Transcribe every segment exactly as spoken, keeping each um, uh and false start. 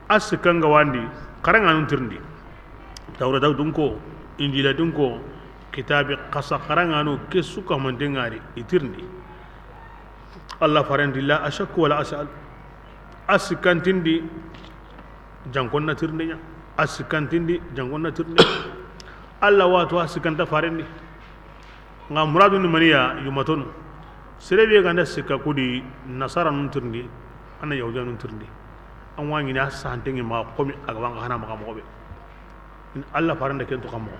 A sikkan ga wandi, xaraŋanun tirindi. Tawreta dun ko, Injila dun ko, kitabi xasa xaraŋanu ke su kamanten ŋa ri, i tirindi. Allah farenti la ashakku wala asal. A sikkantindi, jankon na tirindi ɲa. A sikkantindi, jankon na tirindi ɲa. Allah wato a sikkanta farendi. Nga muradu ni maniya yumatonu. Sere be ganda sikka kudi nasara nun tirindi, ana yahudiya nun tirindi. An wa ɲini a sahantengi ma komi a ga wanga hana maxa moxo be. In Allah faranda ken to kamo.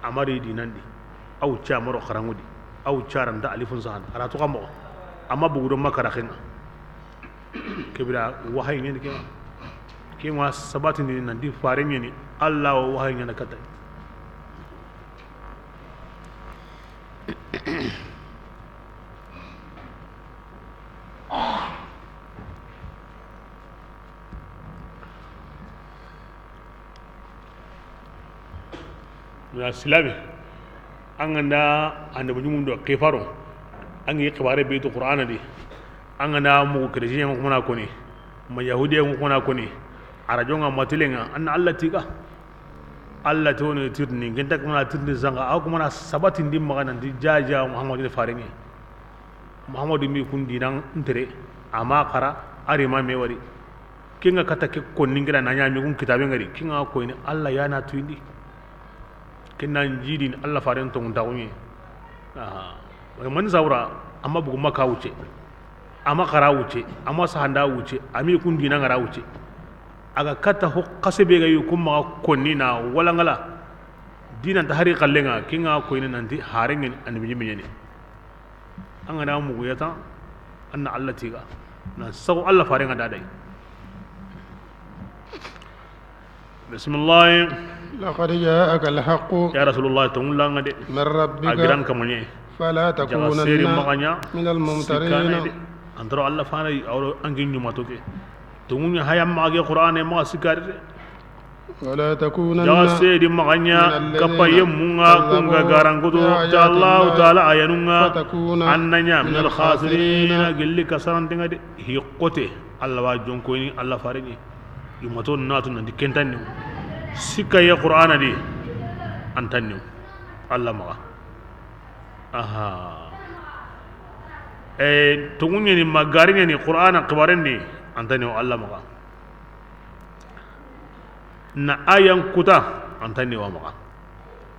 Amari dinandi. Aw ca maro xarangudi. Aw caranta alifun sahan. Ara to kamo. Amma bugudo makara xenga. Kebira wahayi ɲeni kenga. Kenga sabatindi nanti fare ɲeni. Allah wa wahayi ɲana katay. Ya silami, an ga nda annabi ɲumun do xifaro, an gi xibare be to Qur'ana di, an ga nda mugu chrétien ŋa kuma na koni, ma yahudiya ŋa kuma na koni, arajo ŋa matilenga, an na Allah tiga. Allah to ne tirni, genta kuma na tirni zanga, aw kuma na sabatindi maxa nanti jaja Muhammadu farengi. Muhammadu mi kun dinan ntere, ama xara, ari ma me wari. Kinga kata ke konni ngira na ɲami kun kitabe ngari, kinga ko ni Allah ya na tuyindi. Kinna jidin Allah faren to ngunta kunye. Aha. Mani saura, amma bugu maka wuce. Ama xara wuce, ama sahanda wuce, ami kun dina ngara wuce. Aga kata ho xase be ga yi kun maxa konni na walangala. Dina ta hari xallenga, kinga ko ni nanti harengen annabi ɲimeɲeni. An ga na mugu yata, an na Allah tiga. Na sago Allah farenga dadai. Bismillah. لقد جاءك الحق. Ya Rasulullah, tongulla nga de. من ربك. A giran kamuɲe. فلا تكونن. Jaga seri maxaɲa. من الممترين. Sikkane de. Antoro Allah fana awro angi ɲuma toke. Tonguɲa haya maxa Qur'ane maxa sikkari de. ولا تكونن. Jaga seri maxaɲa. من الذين. Kappa yemmunga kunga. كذبوا. Garankuto. بآياتنا. Ta Allah taala ayanunga. فتكون. Annanya. من. من الخاسرين. Gelli kasarantenga de. Hi xote. Allah wa jonkoyini Allah fareni. Yumato natu nanti kentanni. Sikka ye Qur'ana di. Antanni. Allah maxa. Aha. E, tonguɲeni ma gariɲeni Qur'ana xibaren di. Antanni Allah maxa. Na ayan kuta. Antanni wa maxa.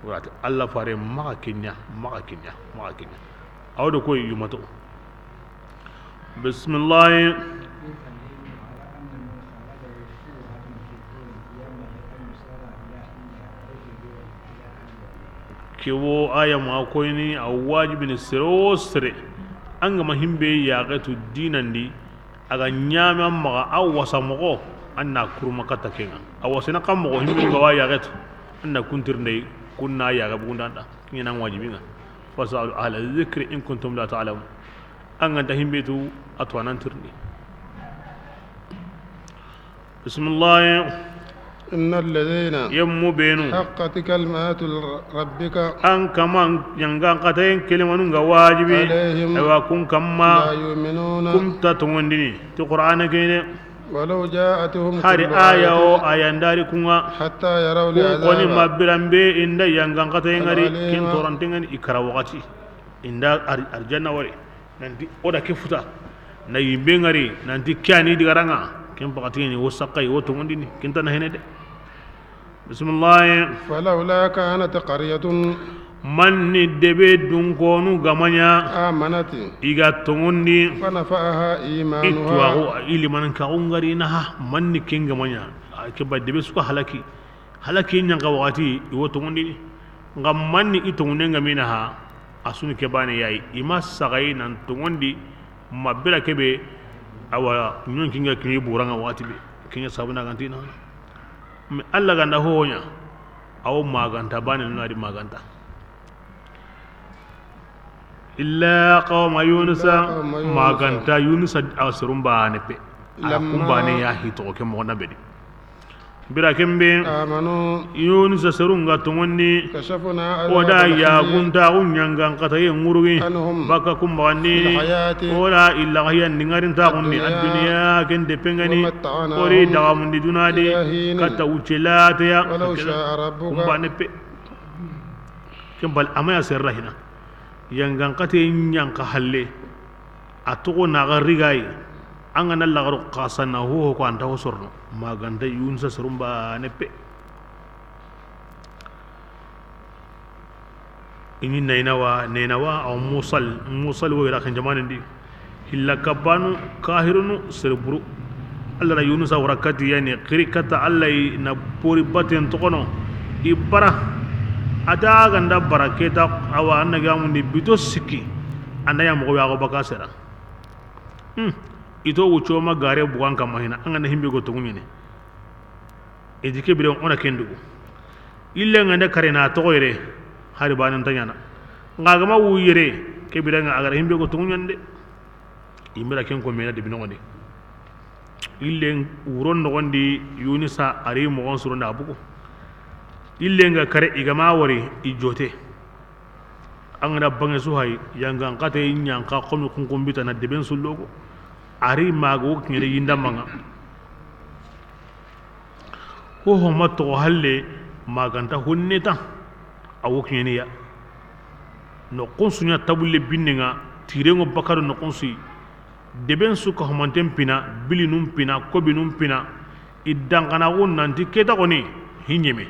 Wurati Allah fare maxa kinya, maxa kinya, maxa kinya. Awdo koy yumato. Bismillah. Ke wo aya ma koyni a wajibini sere wo sere. An ga ma himbe yaxetu dinandi. A ga ɲaame an maxa, a wasa moxo, an na kuruma katta kenga. A wasana kan moxo, himbe ga wa yaxetu, an na kuntirndey, kunna yaxe bugundanda. Kiɲana wajibinga. Fasalu ahla zikri in kuntum la ta'lamun. An ganta himbe tu, a to anan tirndi. Bismillah. إن الذين. Yemmu benu. حقت كلمات ربك. An kaman yangan katayen kelimanu nga wajibi. عليهم. Ewa kun kamma. لا يؤمنون. Kun ta tongondini ti Qur'ana kene. ولو جاءتهم. Hari كل aya o آية. Aya ndari kunga. حتى يروا. Kun koni العذاب. Ma biranbe inda yangan katayen ngari. الأليم. Ken torantengani ikara wakati. Inda ar-, arjanna wari. Nanti o da ke futa. Na yimbe ngari, nanti ke ani digaranga. Ken pakati ni wo sakai, wo tongondini. Ken ta na hene de. Bismillah. فلولا كانت قرية. Manni debe dunkonu gamanya. آمنت. I ga tongondi. فنفعها إيمانها. I tuwaxu, i limanan kaxu ngari naha. Manni ken gamanya. A ke ba debe suka halaki. Halaki ɲanka waxati, i wo tongondini. Nga manni i tongonden ga mina ha, a suni ke bane yayi. I ma sagayi nan tongondi, ma bira kebe, awa, ɲonkinga kini buranga waxati be. Kiɲa sabuna gantina. Mais Allah ganda hohoɲa, awo maganta bane nuna di maganta. إلا قوم يونس. إلا قوم يونس. Maganta Yunus a soron bane pe. Ala kun bane ya hi toxo ke moxo na bedi. Bira kembe, آمنوا Yunusa serun ga tonŋonni, كشفنا o da عذاب الخزي yaaguntaxu ɲangan xataye ŋurugi, عنهم baka kun maxandi, في الحياة o da i laxahiya ni ŋarintaxundi, الدنيا adduniya ken deppengani, ومتعناهم o ri daxamundi duna di, إلى حين katta wucce lateya, ولو شاء ربك kun bane pe. Ken bal amaya serra hina. Yangan xate ɲanka halle. A toxo naxa rigayi. An ga na laxaro xasa na hoho ko anta ho sorno. Maganta Yunusa serun bane pe. Ini Naynawa, Naynawa, aw Musal, Musal wo Irakin jamanen di. Hilla kabbanu, kahirunu, sere buru. Allah da Yunusa wara kati yani, xiri katta Allah yi na bori baten toxono. I bara, a ta ganda bara keta, awa, an na gamundi bito sikki. An da ya moxo ya go baka sera. Hmm. Ito wucoma gare bugan kamma hina, an ga na himbe go tonguɲene. Iti ke biren o na ken dugu. Ille nga nda kare na toxo yere, hari banen ta ɲana. Nga gama wu yere, ke biren nga a gara himbe go tonguɲande. Imira ken ko mena debi noxondi. Ille wuron noxondi Yunusa ari moxon suronda bugu. Ille nga kare i gama wari i jote. An ga na bange su hay, yangan xate ɲanka xomi kunkumbita na deben sullogo. Ari mago kiɲere yindamanga. Ho ho ma toxo halle, maganta honne ta. A wo kiɲeniya. Noxon suɲa tabulle binne nga, tirengo bakaro noxon suyi. Deben su ka humanten pina, bilinun pina, kobinun pina. I dankanaxu nanti keta xoni, hiɲeme.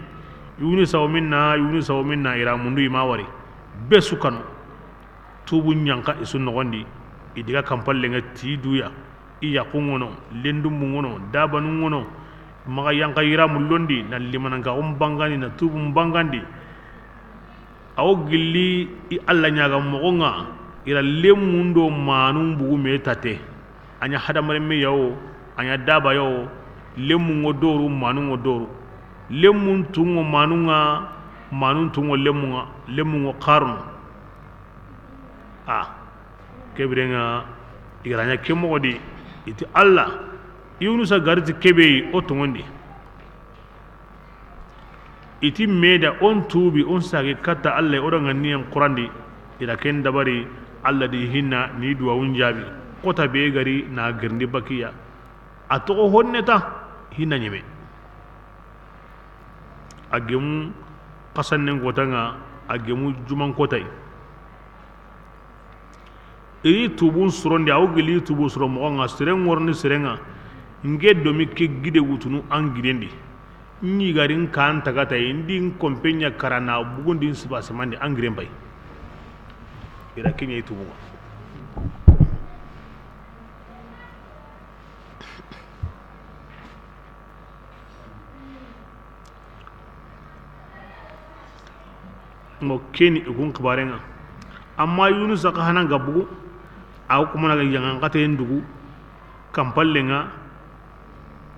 Yunusa wo minna, Yunusa wo minna, ira mundu i ma wari. Be su kanu. Tubu ɲanka i su noxondi. I diga kampallenga ti duya. I yaxu ŋono, lendumbu ŋono, dabanu ŋono, maxa yanka yiramu londi, na limanankaxun bangandi, na tubun bangandi. Awo gilli i Allah ɲaga moxo ŋa, ira lemmun do manun bugu me tate. A ɲa hadamarenme yawo, a ɲa daba yawo, lemmun ŋo doru, manun ŋo doru. Lemmun tun ŋo manun ŋa, manun tun ŋo lemmun ŋa, lemmun ŋo xarunu. A ke biren ŋa, i ga ra ɲa ke moxo di, i ti Allah, Yunusa gari ti kebe yi, o tonŋondi. I ti me da o n tubi, o n sage katta Allah, o da ŋa niyen xurandi, i da ken dabari, Allah di hinna ni duwawun jaabi, xota be gari na girindi bakiya. A toxo honne ta, hinna ɲeme. A gemu xasannen kota ŋa, a gemu juman kota yi. I ri tubun surondi, awo gili tubun suro moxo ŋa, seren ŋoroni seren ŋa, nke domi ke gide wutunu an gidendi. N ɲi gari n kan tagata yi, ndi n kompe ɲa kara na bugundi n siba semandi an giren bay. I ra ke ɲa i tubun ŋa. Mo keni i kun xibaren ŋa. Amma Yunusa xa hana ga bugu, a wo kumana ga yangan xaten dugu, kampallen ŋa,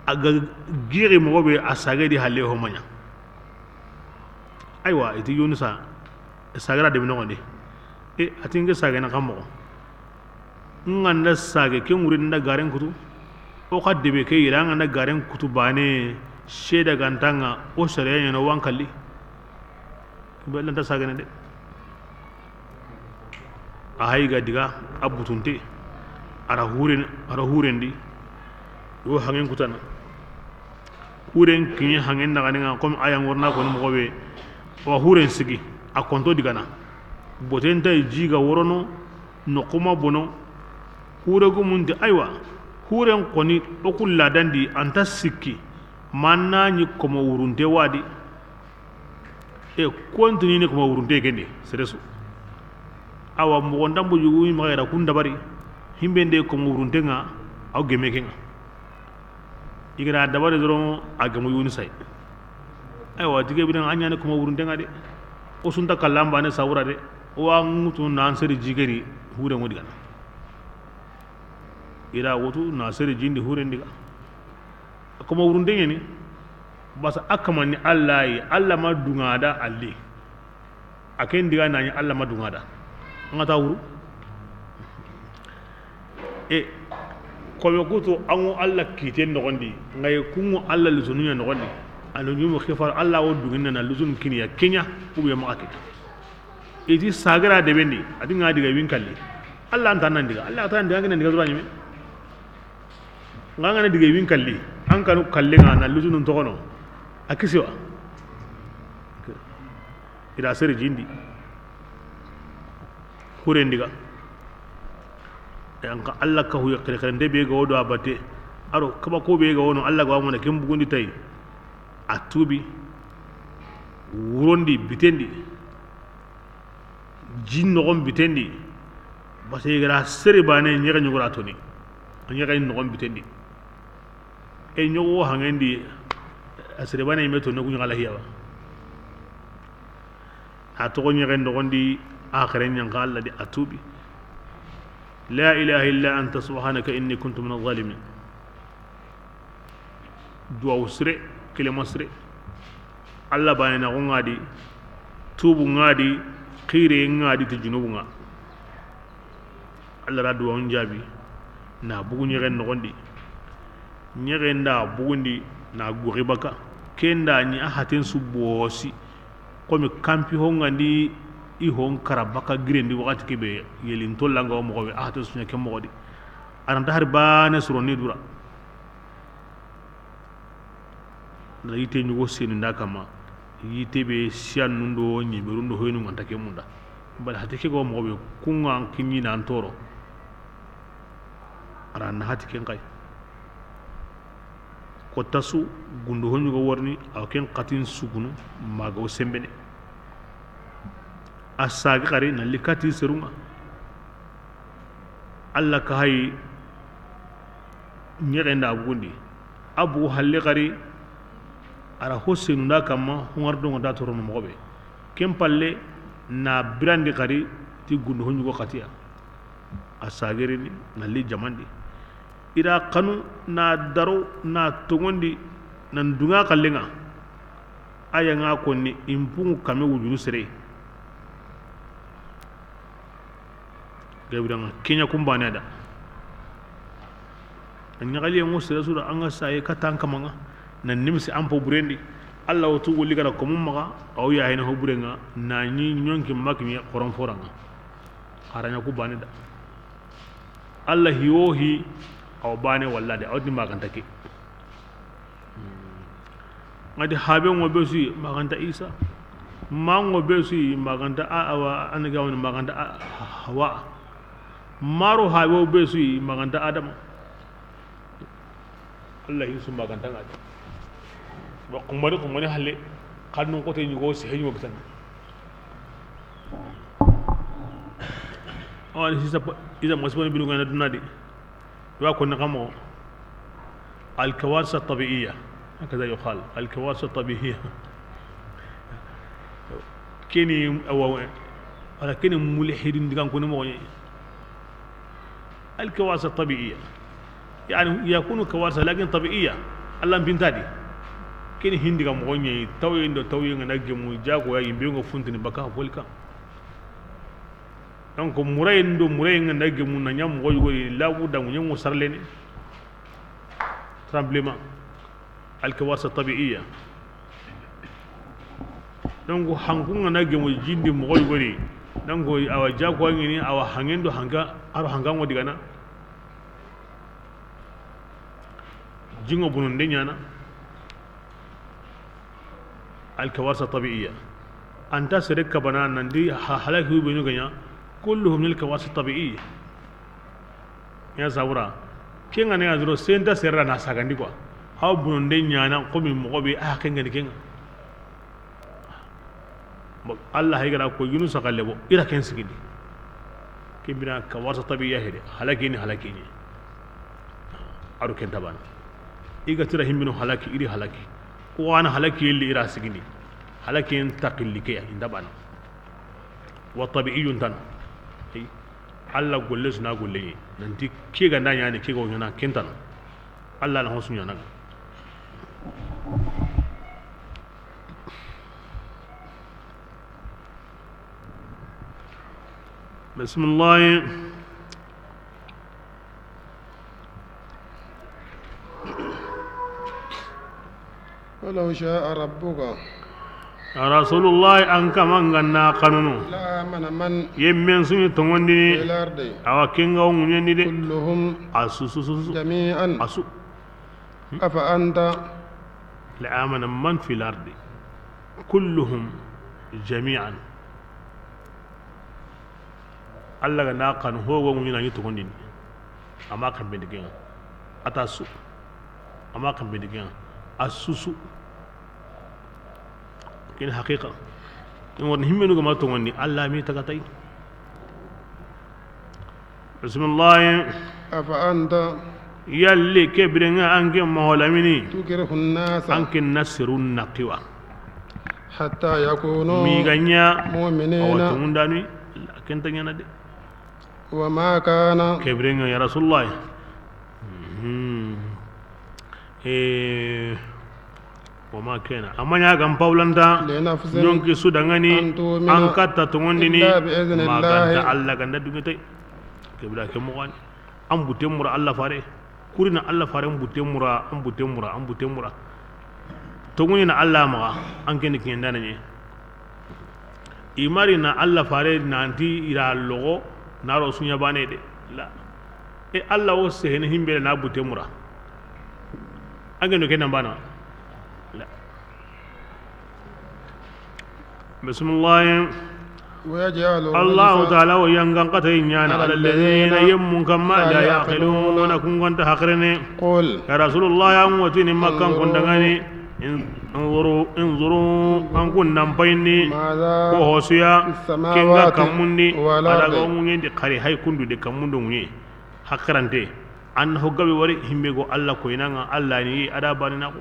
a ga giri moxo be a sage di halle ho ma ɲa. Aywa, i ti Yunusa, sage ra debi noxondi. E, a ti nke sage na xa moxo. N ga nda sage ke ŋuri nda garen kutu. O xa debe ke yira n ga nda garen kutu bane, seda ga nta ŋa, o sariya ɲa no wa n kalli. Be lanta sagene de. A hayi ga diga, a butunte. A ra huren, a ra hurendi. Yo hangen kutana. Huren kiɲe hangen naxaninga, comme a ya ŋorna koni moxo be, wa huren sigi, a konto digana. Boten tay ji ga worono, noxuma bono, hure gumunti, aywa, huren koni, o ku ladandi, anta sikki, manna ɲi komo wurunte wadi. E, kontinini komo wurunte kendi, seresu. Awa, moxon dambo yugu, maxa yara kun dabari, himbe nde komo wurunte nga, aw geme ke nga. I ga na dabari doron, a gemu Yunusa yi. Aywa, tige bidan a ɲani kuma wurunte nga de. O sunta kallan bane sawura de. O wa ŋutu nan seri jigeri hure ŋo digana. I ra wutu na seri jindi hure ndiga. Kuma wurunte ɲeni. Basa a kamani Allah yi, Allah ma dunga da alli. A ken diga na ɲi Allah ma dunga da. An ga ta wuru. E, kobe kutu an ŋo Allah kiten noxondi, ŋaye kun ŋo Allah lisonu ɲa noxondi. A lo ñumu xifar, Alla wo dungin na luzun kiniya kenya, ou bien maxa kenya. I ti sagira de bendi, a di ŋa diga win kalli. Alla an ta nan diga, Alla ta nan diga, ŋa nan diga zura ñeme. Ŋa ŋa na diga win kalli, an kanu kalli ŋa na luzunun toxono. A kisiwa. Ida sere jindi. Huren diga. An ka Alla ka huye xere xere nde be ga wodo abate. Aro kaba ko be ga wono Alla ga wamana ken bugundi tay. A tubi. Wurondi bitendi. Jin noxon bitendi. Basa yigara sere bane ñexe ñugura toni. Ñexe noxon bitendi. E ñogo hangendi. A sere bane yime toni ku ñagala hiyawa. A toxo ñexe noxondi, a xere ñanka Alla di a tubi. La ilaha illa anta subhanaka inni kuntu min alzalimin. Duwawu sire, kilema sire. Alla bane na xo ŋa di, tubu ŋa di, xire ŋa di ti junubu ŋa. Alla ra duwawun jaabi. Na bugu ñexe noxondi. Ñexe nda bugundi na goxi baka. Ke nda ñi a haten su bosi. Komi kampi ho ŋa ndi i hon kara baka girendi waxati ke be yelin tollanga wo moxo be a haten su ña ke moxo di. A ranta hari bane suro ni dura. Na yitte ñugo seni nda kama, yitte be siyan nundo ñimerun do hoynu ŋa nta ke munda. Bal hati ke go moxo be kunga an kiñi nan toro. Ara na hati ken kay. Ko tasu gundo ho ñugo warni, aw ken xatin sugunu maga o sembene. A sagi xari na likati serunga. Alla ka hay ñexe nda bugundi. A bugu halle xari, ara ho senu nda kamma, hungar dongo nda torono moxo be. Ken palle na birandi xari ti gundo ho ñugo xatiya. A sagirini na li jamandi. Ira xanu na daro na tongondi nan dunga xallenga. Aya nga konni impungu kame wujuru sere. Gabiranga kenya kumbane da. A ñaxaliye ŋo sere sura anga saye katan kamanga. Na nimsi ampo burendi. Alla wo tu wuli gana komu maxa aw ya hene ho burenga na ñi ñonki makni xoron foranga. Xaraña ku bane da. Alla hi wo hi aw bane walla de aw di maganta ke. Ngadi habe ŋo be su yi maganta Isa. Ma ŋo be su yi maganta a awa an ga woni maganta a Hawa. Maro habe wo be su yi maganta Adama. Alla hi su maganta ngadi. Wa kumani kumani halle. Kannun kote ñugo se ñugo bitani. Awani sisa pa- isa masibani bilu ngana dunadi. Wa ko nakamo. Al kawarsa tabi'iyya. Hakaza yuqal. Al kawarsa tabi'iyya. Keni awa wala keni mulhidin digan ko ni mo. Al kawarsa tabi'iyya. Yani yakunu kawarsa lakin tabi'iyya. Alla bintadi. Keni hindiga mo ñi tawyindo tawyi ngana gemu jago ya yimbe ngo funtini baka folka. Donc murayen do murayen nga na gemu na ñam moxo yogori labu da ŋuñe ŋo sarlene. Tremblement. Al kawarsa tabi'iyya. Donc hanku nga na gemu jindi moxo yogori. Donc awa jako ngini awa hangendo hanka aro hanka ngo digana. Jingo bununde ñana. Al kawarsa tabi'iyya. Anta sere kabana nandi ha- halaki hu benu ganya. Kulluhum lil kawarsa tabi'iyya. Ya sabura. Kenga ne azro senta serra na sagandi quoi. Haw bununde ñana komi moxo be a kenga ni kenga. Bon, Alla hay gara ko Yunusa galle bo ira ken sigindi. Kembira kawarsa tabi'iyya hede halakini halakini. Aru ken tabana. Iga tira himmino halaki iri halaki. Ko wana halaki yelli ira sigindi. Halaki en takilli ke inda bana. Wa tabi'iyyun tan. Ay. Alla golle suna golle ni. Nanti ke ganda ñani ke go ñana ken tan. Alla na hosu ñana. بسم الله. ولو شاء ربك. Rasulullah, an kama ga na xanunu, لآمن من yemmen su ni tonŋundini, في الأرض awa ken ga wo ŋuɲen di de, كلهم a su, su, su, su. جميعا. A su. أفأنت. لآمن من في الأرض كلهم جميعا. Alla ga na xanu ho wo ŋuɲen di, a ɲi tonŋundini. Ama xanbendi ken ŋa. A ta su. Ama xanbendi ken ŋa. A su su. Ken haqiqa. Ken woni himmenu ga ma tonŋundi, Alla mi taga tay. Bismillah. أفأنت. Yalli ke biren ŋa an ke moxo lamini, تكره الناس an ke na seru naqi wa, حتى يكونوا mi ga ɲa مؤمنين. Awa tonŋundanu, ken ta ɲaana de. وما كان. Ke biren ŋa ya Rasulullah. Mhm. Eh, وما كان. A ma ɲa ga n pawlanta, لنفس ɲonki su danŋani, أن تؤمن an katta tonŋundini, إلا بإذن الله ma ga nta Alla ga da duŋe tay. Ke bira ke moxo ni. An butte mura Alla fare. Kuri na Alla fare, an butte mura, an butte mura, an butte mura. Tonŋuni na Alla maxa, an ke ni kiɲen da na ɲi. I mari na Alla fare nanti i ra loxo, na ro su ɲa bane de. La. E Alla wo sehene himbe na butte mura. An ke no ke na bana. La. Bismillah. ويجعل الرجس Allahu taala wo yangan xatay ɲaana على الذين yemmun kamma لا la يعقلون yaqiluna, kun ga nta haqilene. قل Ya Rasulullah, an wo tini Makkan kun danŋani, انظروا انظروا, an kun nan payindi, ماذا ko hosuya, في السماوات ken ga kammun di, والأرض a da ga ŋuɲen di, xari hay kundu de kammun do ŋuɲe. Haqilante. An ho gabe wari himbe go Alla koyinanŋa, Alla ni a da bani na ko.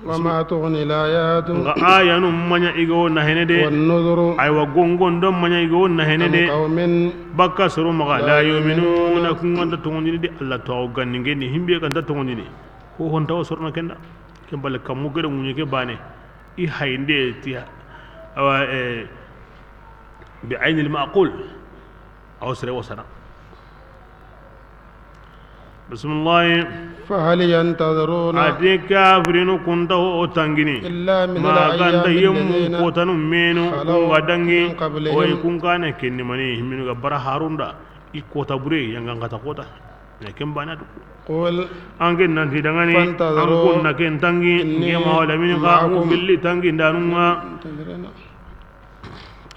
وما تغني الآيات Nxa ayanu ma ɲa i ga wo nahene de. والنذر Aywa, gongon do ma ɲa i ga wo nahene de. عن قوم Bakka soro maxa, لا لا يؤمنون kun ga nta tonŋundini de. Alla to ganningen ni himbe ga nta tonŋundini. Ho ho nta wo sorono ken da. Ken bale kammu gere ŋuɲe ke bane. I hayinde ti, awa, eh, بعين المعقول. Awa sere wo sana. Bismillah. فهل ينتظرون A ti kafirinu kun nta ho tangini. إلا مثل Ma ga nta أيام yemmu الذين kotanu menu خلوا kun ga dangi. من قبلهم. Wo yi kun kane kenni mani, menu ga bara harunda. I kota bure, yangan xata kota. Na ken bana du. قل An ke nanti danŋani, فانتظروا an kun na ken tangi, إني nge ma wala mini ga معكم mu gilli tangi ndanun ŋa. منتظرين.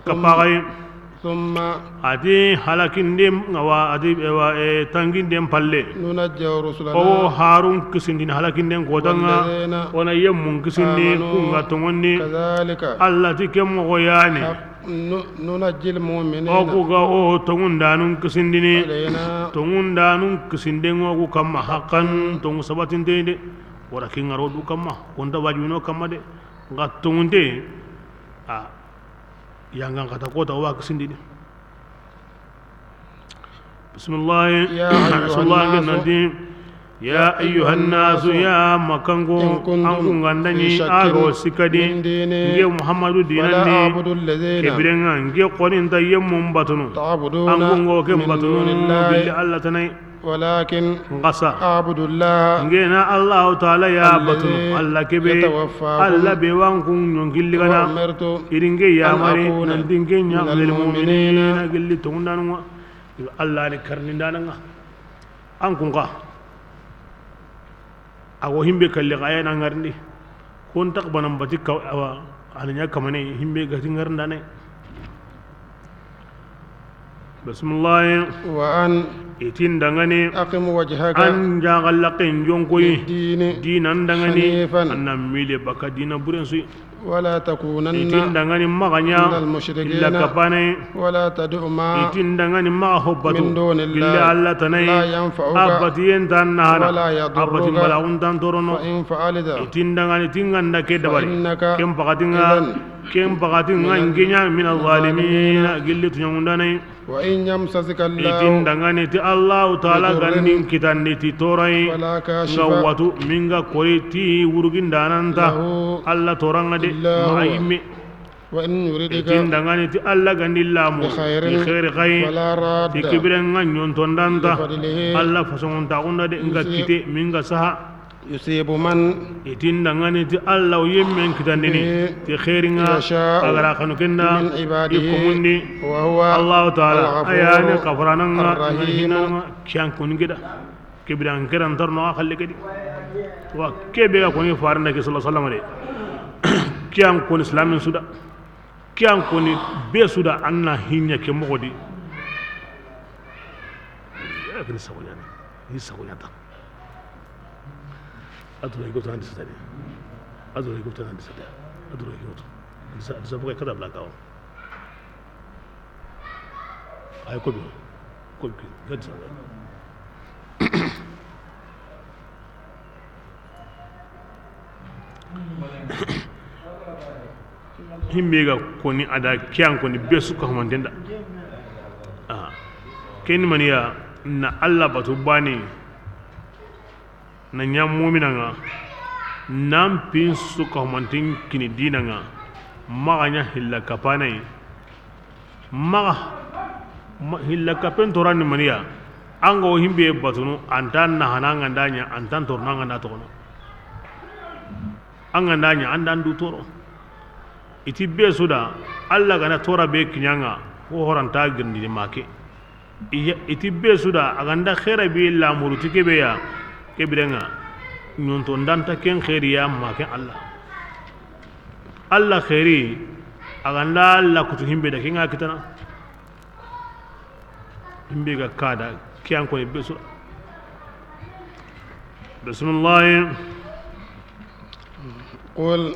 Kappa gay. ثم A ti halakinden ŋa wa, a ti, ewa, e, tanginden palle. ننجي رسلنا O harun kisindini halakinden kotanŋa. والذين Wona yemmun kisindi آمنوا kun ga tonŋundi. كذلك Alla ti ke moxo yani. حق ن-، ننجي المؤمنين O ku ga o tonŋundanun kisindini. علينا Tonŋundanun kisinden ŋo ku kamma haqqan, tonŋu sabatinte de. Wara kin ŋaro du kamma, kun nta wajibino kamma de. Nxa tonŋunte, a, yangan xata kota wa kisindini. Bismillah. يا أيها Bismillah, الناس nanti, يا أيها الناس, ya Makkanko, إن كنتم an kun ga nda ɲi في شك a ga wo sikka di, من ديني nge Muhammadu فلا diinan di, أعبد الذين ke biren ŋa, nge xoni nta yemmun batunu, تعبدون an kun ga wo ken من batunu دون الله gilli Alla tana yi. ولكن Nxa sa, أعبد الله nge na Allahu taala ya batunu, الذي Alla ke be, يتوفاكم Alla be wa an kun ɲonki ligana, وأمرت i ri nge أن yamari, أكون nanti nge ɲa من المؤمنين gilli tonŋundanun ŋa. Alla ni karnindanan ŋa. An kun xa. A go himbe kalli xa ya na ŋarindi. Kun tax banan bati ka, awa, a na ɲa kamane himbe ga ti ŋarindane. Bismillah. وأن I ti n danŋani. أقم وجهك An jaxallaxen jonkoyi. للدين Diinan danŋani. حنيفا An na mile baka diina buren su yi. ولا تكونن I ti n danŋani maxa ɲa من المشركين illa kapane. ولا تدع مع I ti n danŋani maxa ho batu من دون الله gilli Alla tana yi. لا ينفعك A batiyen nta an nahana. ولا يضرك A bati mbalaxun nta an torono. فإن فعلت I ti n danŋani ti n ga nda ke dabari. فإنك Ken paxati ŋa, إذا ken paxati ŋa من nge ɲa من الظالمين gilli tuɲaŋundana yi. وإن يمسسك الله I ti n danŋani ti Allahu taala بضر ga ndi n kitandi ti torayi, فلا كاشف nga watu, mi nga kori ti wurugindanan nta, له Alla toran ŋa de, إلا هو ma a yimme. وإن يردك I ti n danŋani ti Alla ga ndi lamu, بخير i xeeri xa yi, فلا راد ti ke biren ŋa ɲontonda nta, لفضله Alla fasonŋontaxun da de, nga يؤتي kite, mi nga saha. يصيب من I ti n da ŋa ni ti Alla wo yinmen kitandini به ti xeerin ŋa يشاء a ga ra xanu ken da من عباده i komun di. وهو Allahu Taala الغفور a ya ni xafaraana ŋa, الرحيم. Hinnana ŋa, ke yan koni gida. Ke bire an ke ra nta ro no a xalle ke di. Wa ke be ga koni faaren da ke sallallahu alayhi wasallam de. Ke yan koni silaamin su da. Ke yan koni be su da an na hi ɲa ke moxo di. Ya ke ni sago ɲa ni. Ni sago ɲa ta. A dura i goto an di sata de. A dura i goto an di sata. A dura i goto. An di sa, an di sa buga kada bla kawo. Ay ko bi. Ko bi. Gad sa. Himbe ga koni a da ke yan koni be su ka humanten da. Ah. Ken ni maniya na Alla batu bani. Na ɲa mu'mina ŋa, nan pin su ka humantin kini diina ŋa, maxa ɲa hilla kapana yi, maxa, ma, hilla kapen toran ni maniya, an ga wo himbe batunu, an ta nahana an ga nda ɲa, an ta torona an ga nda toxono. An ga nda ɲa, an da an du toro. I ti be su da, Alla ga na tora be kiɲa ŋa, ho horanta girindini ma ke. I ya, i ti be su da, a ga nda xeera be lamuru ti ke be ya, ke bire ŋa, ɲonto nda nta ken xeeri ya ma ken Alla. Alla xeeri, a ga nda Alla kutu himbe da ke ŋa kitana. Himbe ga ka da, ke yan koni be su da. Bismillahi. قل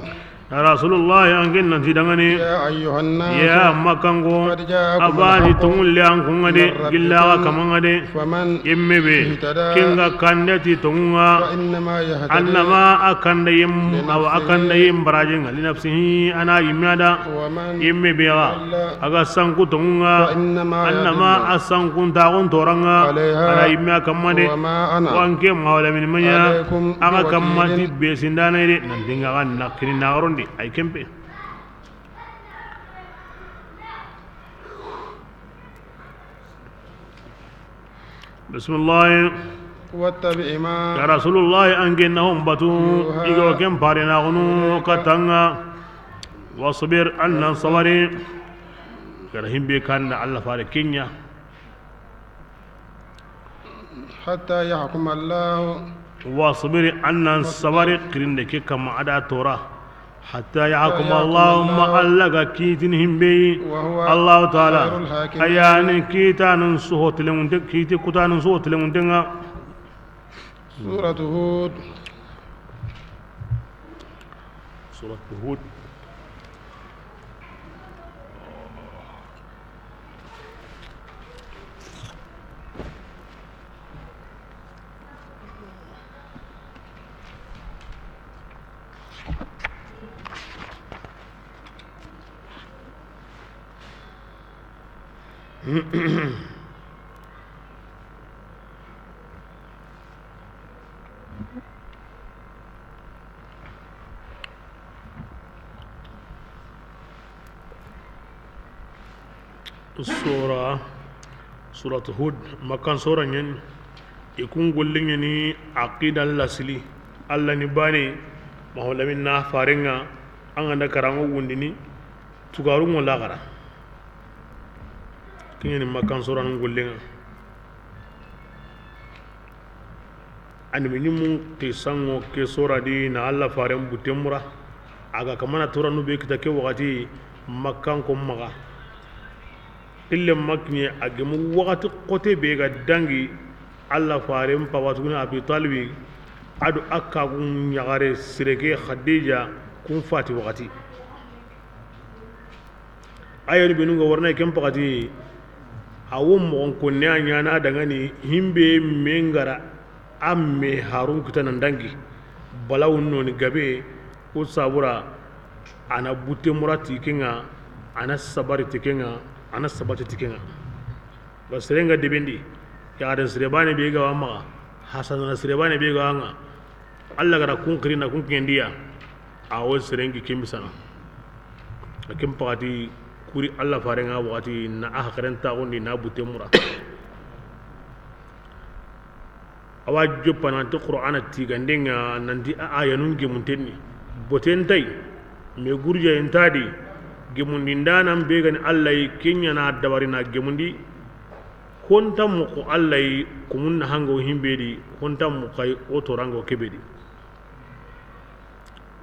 Ya Rasulullahi, an ken nan ti dangani. يا أيها الناس Ya Makkanko, قد جاءكم a ba ni الحق tonŋun le an kun ŋa de, من ربكم gilla ga kaman ŋa de. فمن Yinme be, اهتدى ken ga kanda ti tonŋun ŋa. فإنما يهتدي Annama a kanda yim, awa a kanda لنفسه yim barajen ŋa, li nafsihi, a na yinme a da. ومن Yinme be ga, ضل a ga sanku tonŋun ŋa. فإنما Annama يضل a sankun taxun toran ŋa. عليها A na yinme a kamma de. وما أنا Wa an ke Mawla min ma ɲa عليكم a ga kamma بوكيل ti be sindana yi de. Nan dinga ga na kini na garondi, ay ken pe. Bismillahi. واتبع ما Ya Rasulullahi, an ken na hon batu, يوحى i ga wo ken pare na gunu إليك katta an ŋa. واصبر, an nan sabari. Gara himbe kanda Alla fare ke ɲa. حتى يحكم الله. واصبر, an nan sabari, xirinde ke kamma a da tora. حتى يحكم الله, ma Alla ga kiitini himbe yi. وهو Allahu Taala, خير الحاكمين. A ya ni kiitanun su ho telenŋunte, kiiti kutanun su ho telenŋunte ŋa. سورة هود. Suuratu Hud. Sura, Suuratu Hud, Makkan sura ɲa ni. I kun golle ɲa ni aqida lasili. Alla ni baane, Mahamadu Lamin na faren ŋa, an ga nda karanŋo wundini, tugarunŋo laxara. Ke ɲa ni Makkan suranun gollen ŋa. Annabi ɲimmun xisanŋo ke sora di na Alla faren butte mura. A ga kamana toranu be kita ke waxati Makkanko maxa. Ille ma kiɲe a gemu waxati xote be ga dangi Alla faren paba tuguni Abi Talibi, a do a kagun ɲaxare sire ke Xadija kun fati waxati. A yeni benu ga warna ken paxati, a wo moxon konne a ɲana dangani himbe me ngara a me harun kita nan dangi balawun noni gabe. Ku sabura a na butte mura ti ke ŋa, a na sabari ti ke ŋa, a na sabati ti ke ŋa. Ba sere nga debendi, yaxaren sire bane be ga wa maxa, hasana sire bane be ga wa ŋa. Alla ga ra kun xiri na kun kiɲendiya, a wo seren ki kembisana. A ken paxati kuri Alla faren ŋa waxati na a haxaren taxundi na butte mura. A wa joppa nanti Qur'ana tiganden ŋa, nanti a ayanun gemunten ni. Boten tay, me gurjayen ta di, gemundindanan be ga ni Alla yi, ken ɲa na dabari na gemundi, honta muxu Alla yi, kumun na hango himbe di, honta muxu kay o torango kebe di.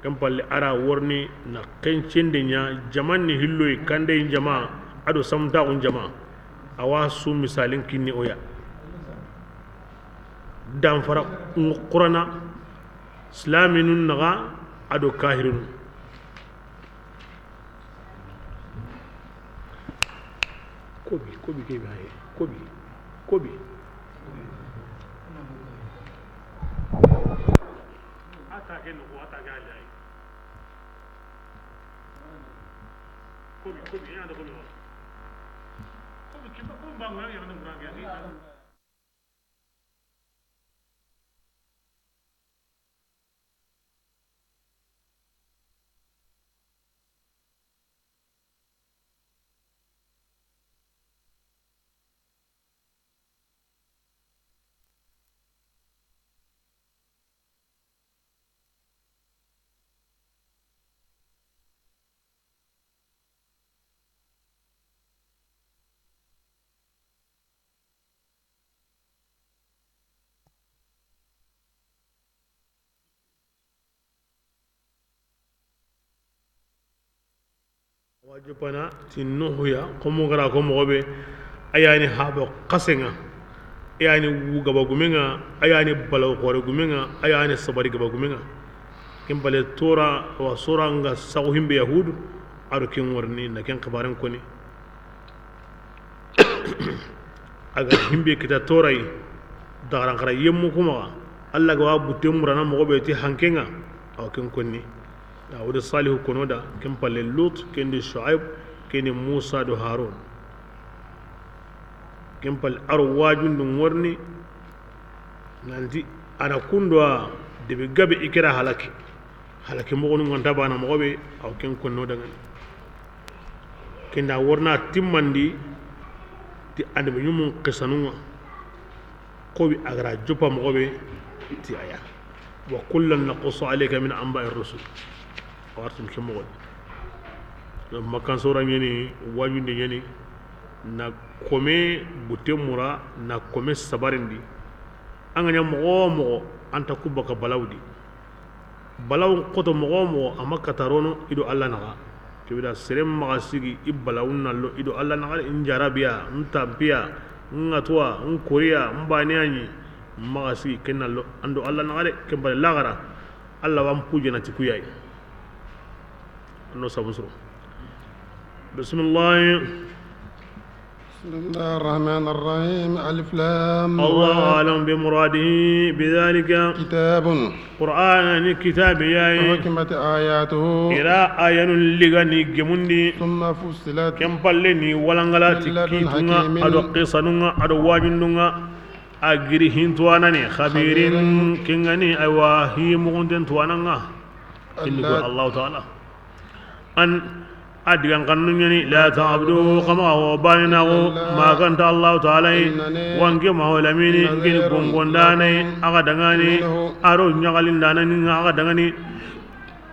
Ken palle a ra worni na xencende ɲa jaman ni hilloyi kandey jama, a do samtaxun jama, a wa su misalin kinni o ya. Danfara ŋo Qur'ana, silaminun naxa a do kahirinu. Kobi, kobi ke be haye, kobi, kobi. A ta ke noxo, a ta ke a li ayi. Kobi, kobi, i na da kobi wa? Kobi, kiba, kobi ba ŋa ya na Qur'an ke. Wajibana ti Nuhu ya, komo gara ko moxo be, a ya ni haba xasenŋa, a ya ni wu gaba gumenŋa, a ya ni balaw xore gumenŋa, a ya ni sabari gaba gumenŋa. Ken bale tora wa sora nga saxu himbe Yahudu, a do ken worni na ken xibaren koni. A ga himbe kita torayi, daxaran xara yemmu kumaxa, Alla ga wa butte murana moxo be ti hankenŋa, awa ken konni. A wodi Salihu kono da, ken palle Lut, ken di Shuaib, ken di Musa do Harun. Ken palle a ro wajundu ŋorni, nanti a na kundo a debe gabe i kera halaki. Halaki moxonu ŋa nta bana moxo be, aw ken konno dangani. Ken da worna timmandi ti andebe ɲumun xisanunŋa. Kobi a gara joppa moxo be ti a ya. Wa kullan naqussu alayka min anba'i rusul. A wartin ke moxo. Makkan sora ɲeni, wajunde ɲeni, na kome butte mura, na kome sabarindi. An ga ɲa moxo moxo, an ta kubaka balawdi. Balawun xoto moxo wo moxo, a ma kata rono i do Alla naxa. Kebe da seren maxa sigi i balawun na lo i do Alla naxa de, n jarabiya, n tampiya, n ŋatuwa, n koriya, n baneya ɲi, maxa sigi ken na lo an do Alla naxa de, ken bale laxara, Alla wa n pujana ti kuyayi. Anno sabu soro. Bismillahi. بسم الله الرحمن الرحيم. ألف لام الله را. أعلم بمراده بذلك. كتاب. Qur'ana ni kitabe yayi. أحكمت آياته. I ra ayanun ligani gemundi. ثم فصلت. Ken palle ni walangala ti من لدن kitunŋa, حكيم. A do xisanunŋa, a do wajundunŋa. A giri hintuwanani, خبير. Xabirin, ken ga ni, aywa, hi muxunten tuwananŋa. Inni ko ألا. Allahu Ta'ala. An a digan kannu ɲeni, لا تعبدوا, xa maxa ho baninaxu, إلا الله. Ma ga nta Allahu Ta'ala yi, إنني, wa n ke Maholamini, نذير, n ke ni gongondane, لكم, axa dangani, منه, a ro ɲaxalindanani, axa dangani.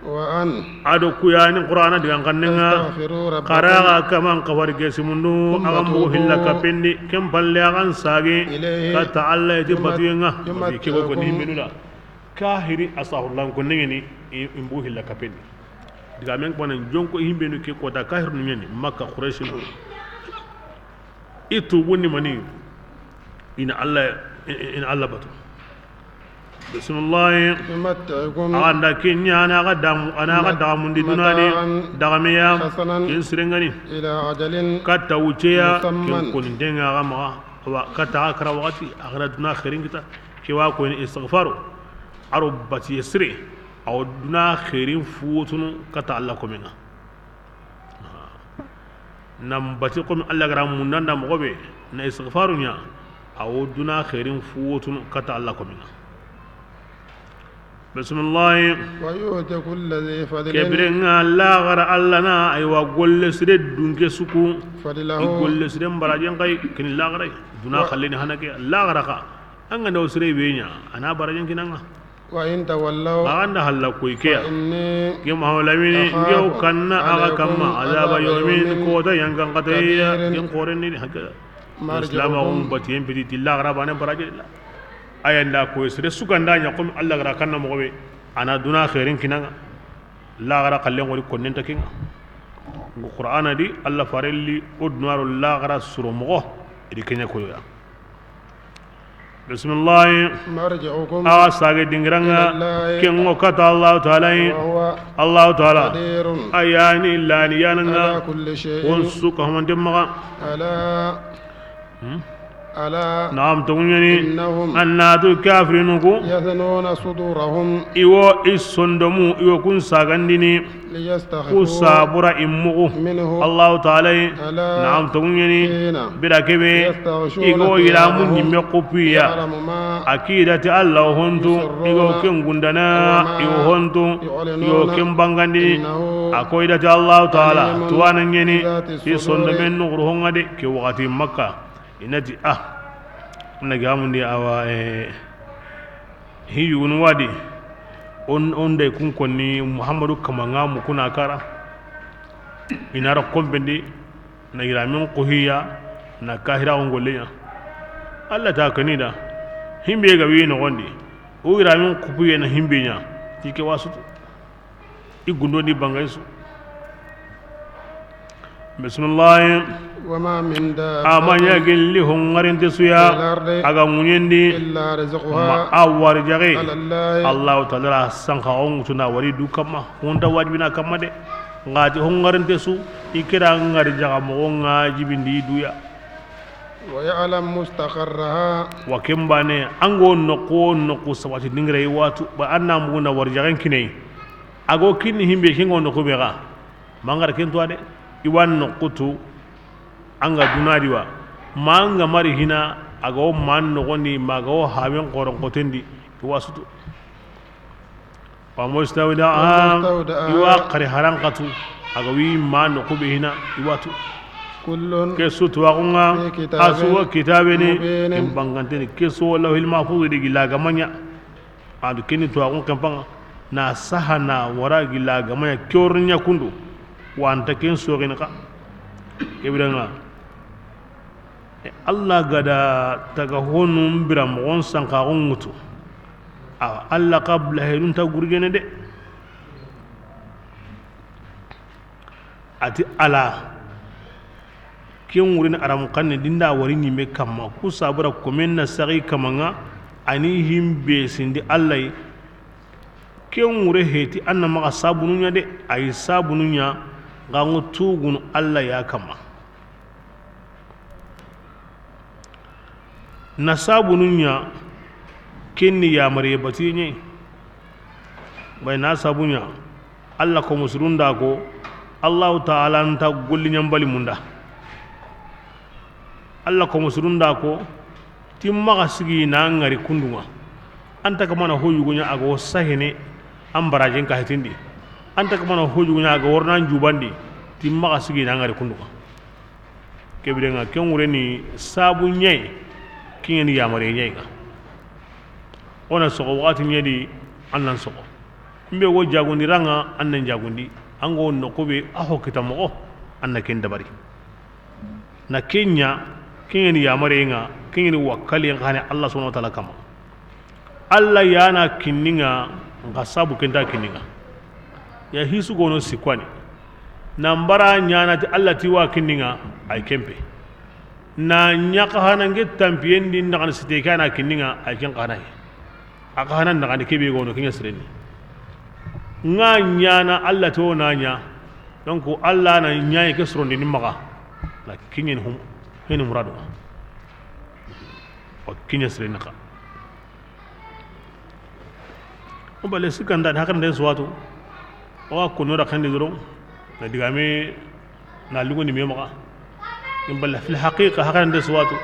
وأن. A do kuyani Qur'ana digan kannenŋa, أستغفروا ربكم. Xa ra xa kaman kafari gesimundu, ثم axa mugu hilla توبوا kapendi, ken palle axa n sage, إليه, kata Alla yi ti, يمت-, batuyenŋa, يمتعكم. Batu ke go ko ni menula. Kahiri, astaghfirullah, ko nengeni, i, i mbu hilla kapendi. Diga men ko nan jonko himbenu ke kota kahirnu ɲeni, Makka, Quraysh. I tubu ni mani, ina Alla, ina Alla batu. Bismillah. يمتعكم. Anda kenya na ga damu, ana ga damundi dunani, متاعا daga meya, حسنا kin sirengani. إلى أجل Kata wuceya, مسمى kin konindenga ga maga. Wa kata akara wakati, akara duna khairin kita. Ke wa ko ni istighfaru. A ro batiye sire, a wo duna xeerin fuwotunu kata Alla komenŋa. Nan bati komi Alla gara mundanda moxo be, na istighfaru ɲa, a wo duna xeerin fuwotunu kata Alla komenŋa. Bismillahi. ويؤت كل ذي فضل. Kebirenŋa laxara Alla na, aywa, golle sire dunke suku. فضله. I golle sire mbarajen xay, kini laxara, duna xalleni hanake, laxara xa. An ga na o sire be ɲa, a na barajen kinanga. وإن تولوا Ba ga nda halla koy ke ya. فإني Ke Muhammadu Lamini, أخاف nge o kanna a ga kamma, عليكم عذاب يوم Azaba yawmin, kota yangan kata ya, كبير ken xoren ni haka. مرجعكم Islam on batiyen piti tilla gara bane baraje la. Aya nda koy sire su ga nda ɲa, comme Allah gara kanna moxo be, a na duna xeerin kinanga. Laxara xallen ŋori konnen ta kenga. Qur'ana di, Allah farelli o dunaro laxara suro moxo, i di kenya koyoya. Bismillahi. مرجعكم Awa sage dingiranga, إلى الله ken ŋo kata Allah Ta'ala yi. وهو Allah Ta'ala. قدير A yani lani yananga, على كل شيء won su ka hamante maxa. ألا Hmm? ألا Naam, toguɲeni. إنهم Annatu kafirinu ku. يثنون صدورهم I wo i sondomu, i wo kun sagandini. ليستخفوا Ku sabura i mugu. منه Allahu Ta'ala yi. ألا Naam, toguɲeni. حين Bira kebe. يستغشون I go yiramu ثيابهم ɲimme kupiya. يعلم ما Akidati Allah hontu. يسرون I go ken gundana. وما I wo hontu. I wo يعلنون ken bangandini. إنه A ko idati Allahu Ta'ala. عليم Tuwana ɲeni. بذات I الصدور sondomen nuguru honga de. Ke wakati Makka. I na ti, ah, na gamundi awa, eh, hi yugunu wadi. On, on day kun konni Muhammadu kamanga mu kuna kara. I na ra kombendi, na yiramin kuhiya, na kahira on golleya. Allah ta kanida. Himbe ga wi no gondi. O yiramin kuhiya na himbe ɲa. Tike wasutu. I gundo ni bangay su. Bismillah. وما من دابة A ma ɲa gelli hongarinte su ya, في الأرض a ga ŋuɲendi, إلا رزقها ma a wari jage. على الله Allahu Ta'ala ra sanka o ŋutuna wari du kamma, honta wajibina kamma de. Ngati hongarinte su, i kira ngari jaga mogo nga jibindi duya. ويعلم مستقرها Wa ken bane, an go noqu wo noqu sabati dingire i watu, ba an na mugu na wari jagen kinai. A go kinni himbe ken go noqu be ga. Mangar ken to de. I wa noqu tu, an ga duna di wa. Ma an ga mari hina, a go man noqondi, ma go hawen qoron qotendi, i wasutu. Wa mustawda'aha, ومستودعها i wa xari haran katu, a ga wi ma noqu be hina, i watu. كل Ke su tuwaxunga, في كتاب a su wa kitabe ni, مبين in bangante ni, ke su wa lawhil mahfuz di gilla ga ma ɲa. Adu keni tuwaxun kempanga, na saha na wara gilla ga ma ɲa, ke wori ɲa kundu, wa anta ken soxini xa. Ke biranga, Allah ga da taga honun bira moxon sankaxun ŋutu. Awa, Allah xa bula hedun ta gurgene de. A ti, Ala, ken wurini aramu xanne dinda wari ɲime kamma, ku sabura komen na saxi kamanga, ani himbe sindi Allah yi. Ken wure heti an na maxa sabunu ɲa de, ayi sabunu ɲa, gango tugunu Allah ya kamma. Na sabunu ɲa, ken ni yamariye batiye ɲa yi. Bay na sabu ɲa, Allah ko musurunda ko, Allahu Ta'ala nta golli ɲambali munda. Allah ko musurunda ko, ti maxa sigi na ngari kundunga. Anta kamana ho yugunya a go sahene, an barajen ka hitindi. Anta kamana ho yugunya a go worna jubandi, ti maxa sigi na ngari kundunga. Ke birenga, ken wure ni sabu ɲa yi, ken ŋa ni yamare ɲa yi ŋa. O na soxo waxati ɲa di, an nan soxo. Mbe wo jagundi ranga, an nan jagundi. An go noqu be, a ho kita moxo, an na ken dabari. Na ken ɲa, ken ŋa ni yamare ŋa, ken ŋa ni wakkali ŋa xane Allah subhanahu wa ta'ala kama. Allah ya na kinninga, nxa sabu kenta kinninga. Ya hisu gono sikwani. Na mbara ɲana ti Allah ti wa kinninga, ay kempe. Na ɲa xa hana nge tampiyen di ndaxan site ke a na kinninga, ay ken xa hana. A xa hana ndaxan kebe gono kinya sireni. Nga ɲana Allah to na ɲa. Donc Allah na ɲa ke surondi ni maxa. Na kinyen hum, heni muradu. Wa kinya sireni xa. O bale sikanda hakan den suwatu. O wa kono da kandi doro. Na digame na lugo ni me maxa. In balla fil haqiqa hakan den suwatu.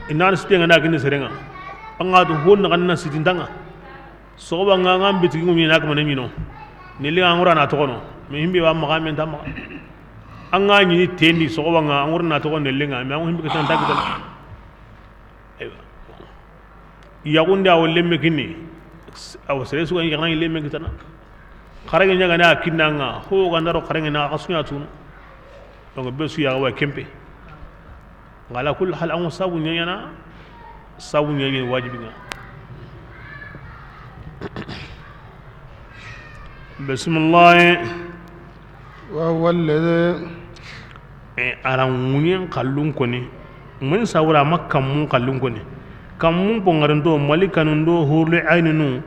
Inan sitenga na kini serenga. Anga to hon na kanna sitindanga. Soxoba nga, nga bitigi ŋuɲi na kamane ɲino. Neli nga ngura na toxono. Mi himbe wa maxa men ta maxa. Anga ɲini tendi soxoba nga ngura na toxono neli nga. Mi angu himbe ke tan takita. Aywa. Yaxunde a wo lemme kinni, a wo sere su ga ɲi yaxana ɲi lemme kitana. Xaraŋe ɲa ga na a kinna ŋa, ho ga nda ro xaraŋe na xa su ɲa tunu. Donc be su ya ga wa kempe. Ŋa ala kulli hal, an ŋa sabu ɲaɲana, sabu ɲaɲana wajibi ŋa. Bisimilahi. وهو الذي. E, a ra ŋuɲen xallun koni. Mun sawura ma kammun xallun koni. Kammun bongarinto, malikanun do, hurli ayninu,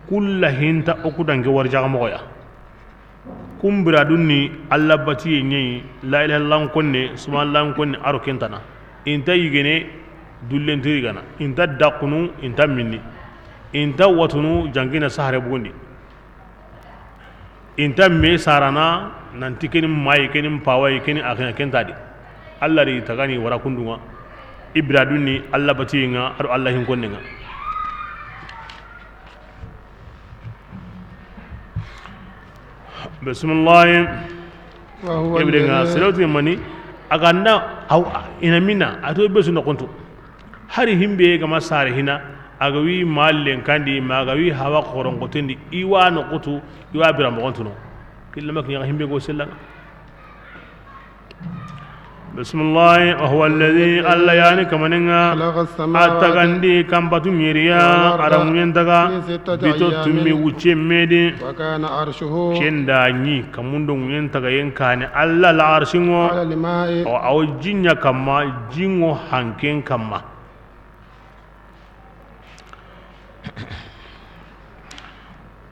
kulla hinta o kudanke warjaxa moxoya. Kun biradun ni Alla batiye ɲeyi, la ilaha illallah konne, subhanallah konne, a ro kentana. Inta yigene, dullen tirigana. Inta daxunu, inta minni. Inta watunu, jangina sahare bugundi. Inta me sarana, nanti keni mayi, keni pawayi, keni axina kentadi. Alla ri tagani wara kundunga. Ibradun ni Alla batiye nga, a ro Alla hin konne nga. Bisimilahi. وهو Kebire nga الذي. Serewti mani, a ga nda, aw, ina mina, a to be su noxontu. Hari himbe ga ma sare hina, a ga wi mallen kandi, ma a ga wi hawa xoron xotendi, i wa noxotu, i wa bira moxontuno. Killa mak ɲa himbe go sellanga. Bisimilahi, وهو الذي, Alla yani kamaninga, خلق السماوات a tagandi kambatu ɲeriya, والأرض a ra ŋuɲen taga, في ستة bito أيام tummi wucce medi. وكان عرشه Kenda ɲi, kamundo ŋuɲen taga yen kane, Alla la arsingo, على الماء o awo jinya kamma, jingo hanken kamma.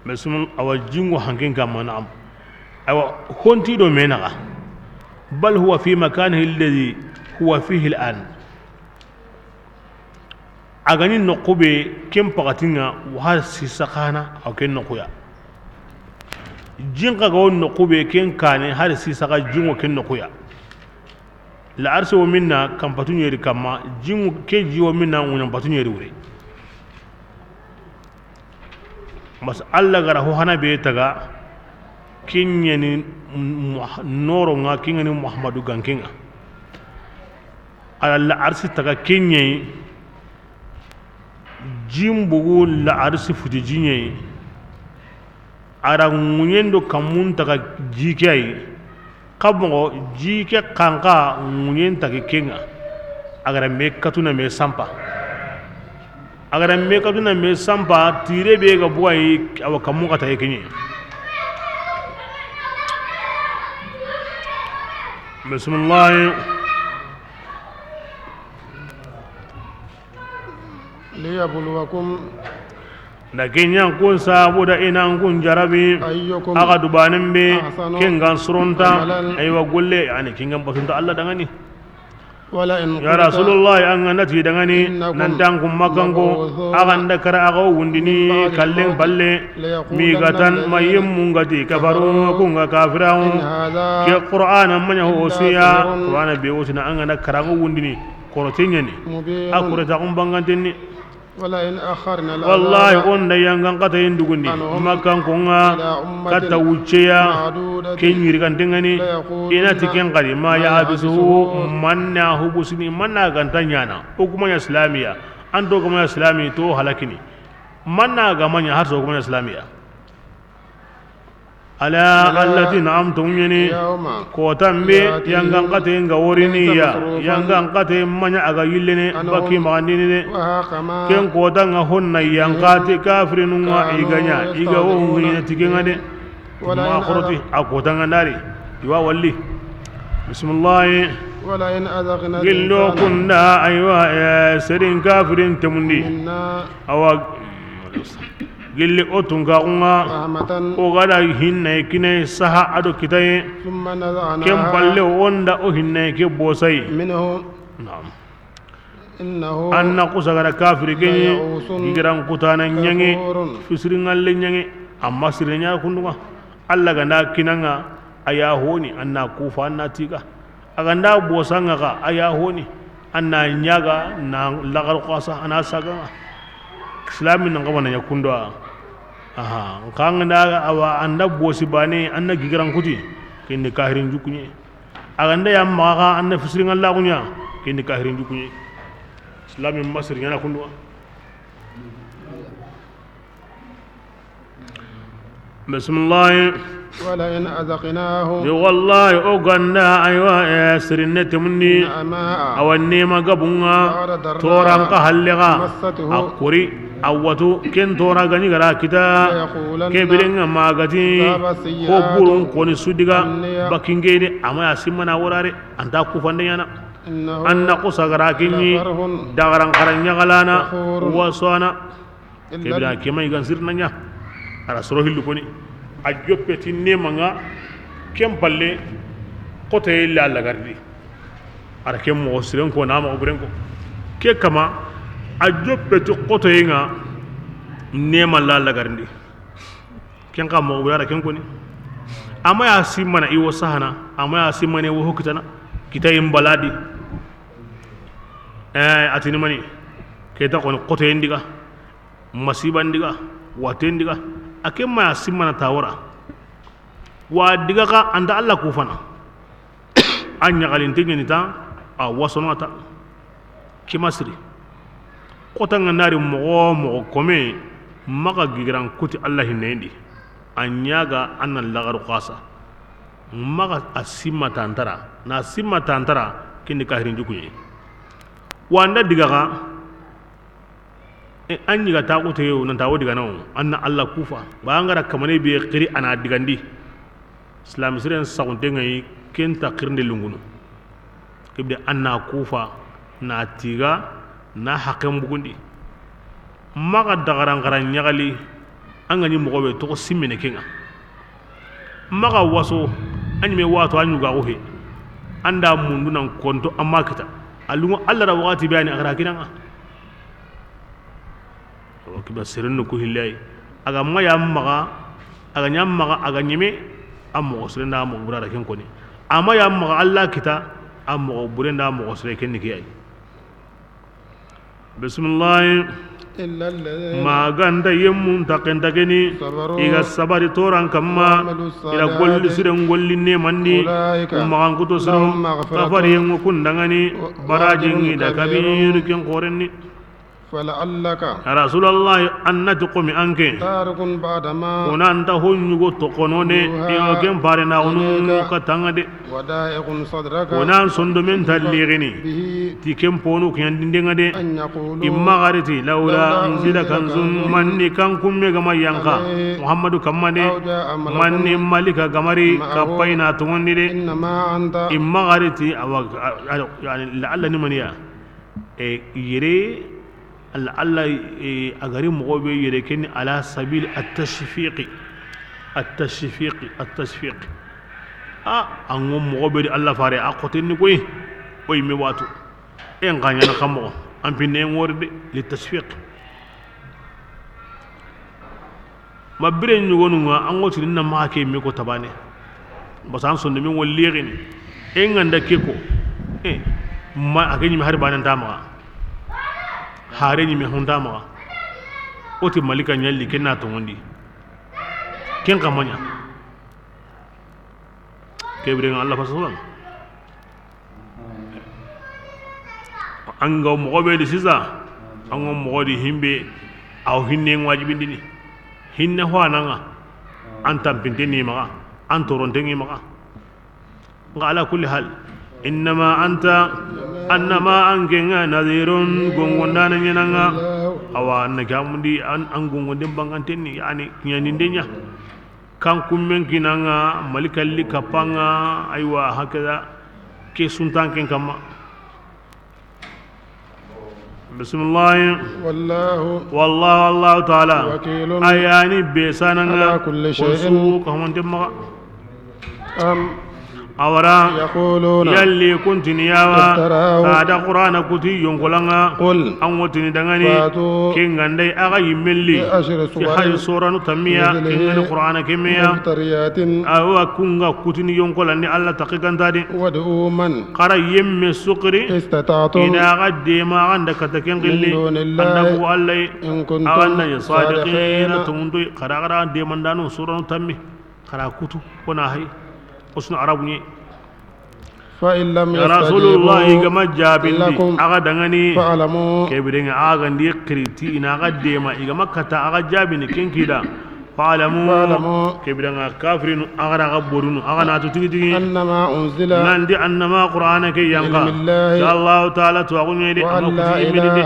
Bismil-, awa jingo hanken kamma, naam. Awa, honti do me naxa. بل هو في مكانه الذي هو فيه الآن. A ga ni noqu be ken paxatinga, har sisa xana, aw ken noquya. Jinxa ga wo noqu be ken kane, har sisa xa jingo ken noquya. La arsi wo minna kampatu ɲeri kamma, jingu ke ji wo minna ŋuɲampatu ɲeri wure. Mas Alla gara ho hana be taga, kiɲeni Muha-, noronga, kiɲeni Muhammadu gankenga. Alla la arsi taga kiɲeyi, jimbugu la arsi futi jiɲeyi. A ra ŋuɲen do kammun taga ji ke ayi. Xa moxo ji ke xanxa ŋuɲen tagi kenga. A ga ra me katuna me sampa. A ga ra me katuna me sampa, tire be ga bugayi, awa kammun xata ye keɲe. Bismillahi. ليبلوكم. Nda ke ɲa kun sabu da i na kun jarabi. أيكم Axa dubanen be, أحسن ken ga n soronta, عملا aywa, golle, yani, ken ga n batunta Alla dangani. ولئن Ya قلت Rasulullah, an ga na ti dangani, إنكم nan tan kun Makkanko, مبعوثون axa nda kara axa wundini, من بعد kallen الموت palle, ليقولن mi ga tan, الذين ma yemmun ga ti, كفروا kun ga kafirawo. إن هذا Ke Qur'ana ma ɲa ho إلا siya, سحر Qur'ana be wo ti na an ga na kara axa wundini. Korote ɲani. مبين. A korote kun bangantenni. ولئن أخرنا العذاب Wallahi, o nda yangan katayen dugundi, عنهم Makkanko nga, إلى أمة katta wucceya, معدودة ken yirigantengani, ليقولن i na ti ken xadi, ما ما يحبسه يحبسه, manna hubusini, manna ganta ɲana, o kuma ɲa silamiya, an to kuma ɲa silami to halakini, manna ga ma ɲa har so kuma ɲa silamiya. ألا الذين أنعمت عليهم Kotan be, yangan kate nga worini ya, yangan kate ma ɲa a ga yillene, baki maxandini de. Ken kota nga honna yanqati kafirinu nga i ga ɲa, i ga wo ŋuɲina ti ke nga de. Ma xoroti, a kota nga nari, i wa walli. Bismillahi. Gillo kunda, aywa, eh, serin kafirin temundi. Awa. Gilli o tunkaxu nga, o ga da hinnaye kinaye saha a do kitaye. Ken palle o nda o hinnaye ke bosayi. Naam. An na kusa ga da kafiri ke ɲi, gigiran kutana ɲaŋe, fisirinŋalle ɲaŋe, amma sire ɲa kundunga. Alla ga nda kinanga, a ya honi, an na kufa, an na tiga. A ga nda bosanga xa, a ya honi. An na ɲaga, na lagar xasa, a na saganga. Islami nan xamana ɲa kundo a. Aha, nxa nga nda awa, an da bosi bane, an na gigiran kuti. Ken ni kahirin jukuɲe. A ga nda ya maxa, an na fisirinŋalla kuɲa. Ken ni kahirin jukuɲe. Islami masir ɲana kundo a. Bisimilahi. ولئن أذقناه Yo, wallahi, o ga nda, aywa, eh, sirinne temundi. نعماء Awa, nema gabunga, بعد ضراء toran ka hallega, مسته a kori, a watu, ken tora gani gara kita, ليقولن ke birenga magati, ذهب السيئات ko burun koni sudiga, عني bakingede, ama ya simmana worare, anta kufande yana. إنه Anna kusa gara kinyi, لفرح dagaran karan nyagalana, فخور wasana. إلا Kebira kema igan sirna nya. Ara soro hillu koni. A joppe ti nemanga, ken palle, kotoye la lagardi. Ara ken moxo siren ko, na moxo buren ko. Ke kama, a joppe ti kotoyenga, nema la lagardi. Ken ka moxo bure ara ken koni. Ama ya simmana i wo sahana, ama ya simmana i wo hokitana. Kita imbaladi. Eh, atini mani. Keta koni kotoyen diga. Masiban diga, waten diga, a ke ma ya simmana ta wara. Wa diga ka anta Allah kufana. A ɲaxalinte ɲeni ta, a wasonata. Ke ma siri. Xotanga nari moxo moxo kome, maxa gigiran kuti Allah hinnendi. A ɲaga a na laxaru xasa. Maxa a simma tantara, na simma tantara, kindi kahirin jukuɲe. Wanda diga ka, E, an ɲiga taxu tegewo nanta wo digana wo, an na Allah kufa. Ba an gara kamane be xiri a na digandi. Islam siren saxunte ŋa yi, ken ta xirinde lungunu. Kibde an na kufa, na tiga, na haqen bugundi. Maxa dagaran xara ɲaxali, an ga ɲi moxo be toxo simmene ke ŋa. Maxa waso, a ɲime wato a ɲugaxu he. An da mundu nan konto a ma kita. A lungo Allah da waxati be a ni a gara kinanga. Awa kiba seren no ku hillay. A ga maya maxa, a ga ɲa maxa, a ga ɲime, a moxo seren da moxo burara ken koni. A maya maxa Allah kita, a moxo buren da moxo sere ken ni kiyay. Bisimilahi. إلا الذين Ma ganta yemmun taken takeni, صبروا i ga sabari toran kamma, وعملوا i ga golli الصالحات siren golli ne mandi, أولئك maxan kuto siro, لهم مغفرة kafari yengo kundangani, وأجر baraji ngi da كبير kabiru ken xorenni. فلعلك Rasulallah, annati komi anke. تارك بعض ما Onanta honyugo tokono de, يوحى iyo ken pare na onu إليك katanga de. وضائق صدرك Onan sondomen tallirini. به Ti ken ponu kiyandindenga de. أن يقولوا Imma gariti, لولا أنزل كنز manni kan kumme gama yanka عليه Muhammadu kamma de. أو جاء ملك Manni malika gamari معه kappaina tongondi de. إنما أنت Imma gariti, awa, a, a, yani, la'alla ni maniya. E, yere, Allah, Allah, e, a gari moxo be yere ken ala sabil at-tashfiqi. At-tashfiqi, at-tashfiq. A, an ŋo moxo be di Allah fare, a xoten ni koy. Oy me watu. En xanyana xa moxo. An pinne ŋori de, li tashfiq. Ma bire ɲugonu ŋa, an ŋo tini na maxa ke me ko tabane. Basa an sondomen ŋo lixini. E ŋa nda ke ko. E, ma a ke ɲime hari banen ta maxa. Hare ɲime hunta maxa. O ti malika ɲalli ken na tongondi. Ken xa maɲa. Ke biren ŋa Allah fasolan. An ga moxo be di sisa, an ga moxo di himbe, aw hinne wajibindini. Hinne ho ananga, an tampinte ni maxa, an toronte ni maxa. Nga ala kulli hal, innama anta, annama anke nga nadhirun, gongondana ɲenanga. Awa, an na gamundi, an, an gongonden bangantenni, yani, ɲanindenya. Kan kummen kinanga, malikalli kapanga, aywa, hakada, ke suntan ken kamma. Bismillah. والله Wallahu, Allahu ta'ala. وكيل A yani be sananga, على كل شيء. Kosu, ka honte maga. أم Awara, يقولون yalli kuntini yawa, افتراه. Ka da Qur'ana kuti yonkolanga, قل an wotini dangani, فأتوا kengandai aga yimmelli, بعشر سور ti hari soranu tammiya, مثله kengani Qur'ana kemmeya. مفتريات. Awa kunga kutini yonkolandi Allah taqi gantadi. وادعوا من Kara yemme sukri, استطعتم ina aga dema aga nda kata ken من gilli, دون الله anda bu Allah, إن كنتم awa nda ya sadiqina, صادقين. Tungundu, kara kara demandanu soranu tammi. Kara kutu, kona hay. Osno arabu ni. فإن لم Ya Rasulullah, يستجيبوا igama jabindi, لكم aga dangani. فاعلموا Kebirenga aga ndi kiriti, ina aga dema, igama kata aga jabini, kenkida. Fa'lamu. Fa'lamu. Ke bire ŋa kafirinu, a ga ra ga borunu, a ga na tu tigi tigi. Annama unzila. Nan ti annama Qur'ana ke yan ka. Ilmi Llahi. Ti Allahu Ta'ala tuwaaxu ɲa yi de, a ma kuti yinme di de.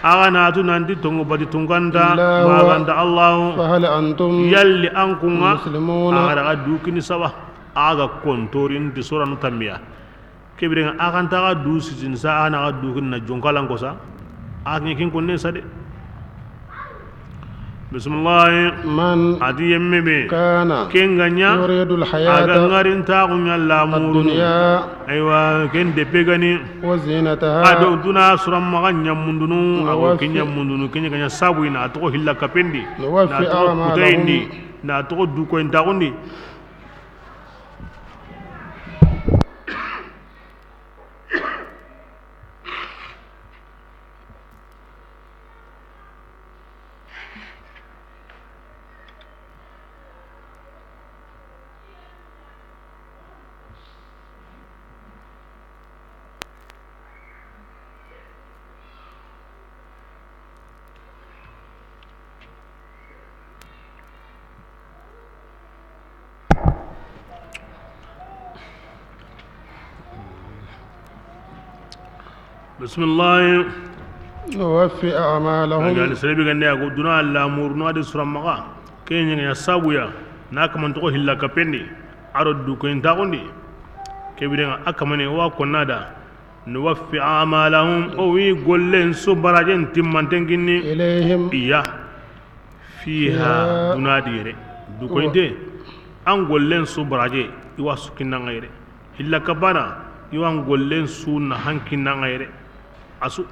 A ga na tu nan ti tonŋu bati tunka nta, illa huwa, ma ga nta Allahu. Fahal antum. Yalli an kun ŋa, muslimuna, a ga ra ga du kini sawa. A ga kontorin ti suranu tanmi ya. Ke bire ŋa, a xa nta ga du sitini sa, a na ga du kin na jonkalan ko sa. A ɲi kin konne sa de. Bismillahi. Man. A ti yemme be. Kana. Ken ga ɲa. Yuridul hayata. A ga ŋarin ta ku ɲa lamurunu. Ad-dunya. Aywa, ken de pe gani. Wa zinataha. A do duna suran maxa ɲamundunu, a go kin ɲamundunu, ken ga ɲa sabu ina, a toxo hilla kapendi. Nuwaffi. Na toxo kutayindi. A'malahum. Na toxo du ko intaxundi. Bismillahi. Nuwaffi a'malahum. Ŋa ni sere be gande ya ko duna lamurunu a di suran maxa. Ke ɲa ɲa sabu ya na kaman toxo hilla kapendi. A ro du ko intaxundi. Ke bire ŋa a kamane wa konna da. Nuwaffi a'malahum, o wi gollen su barajen timmanten kinni. Ilayhim. Iya. Fiha. Fiha. Duna di yere. Du ko inte. An gollen su baraje, i wa su kinna ŋa yere. Hilla kabana, i wa an gollen su na han kinna ŋa yere. A su.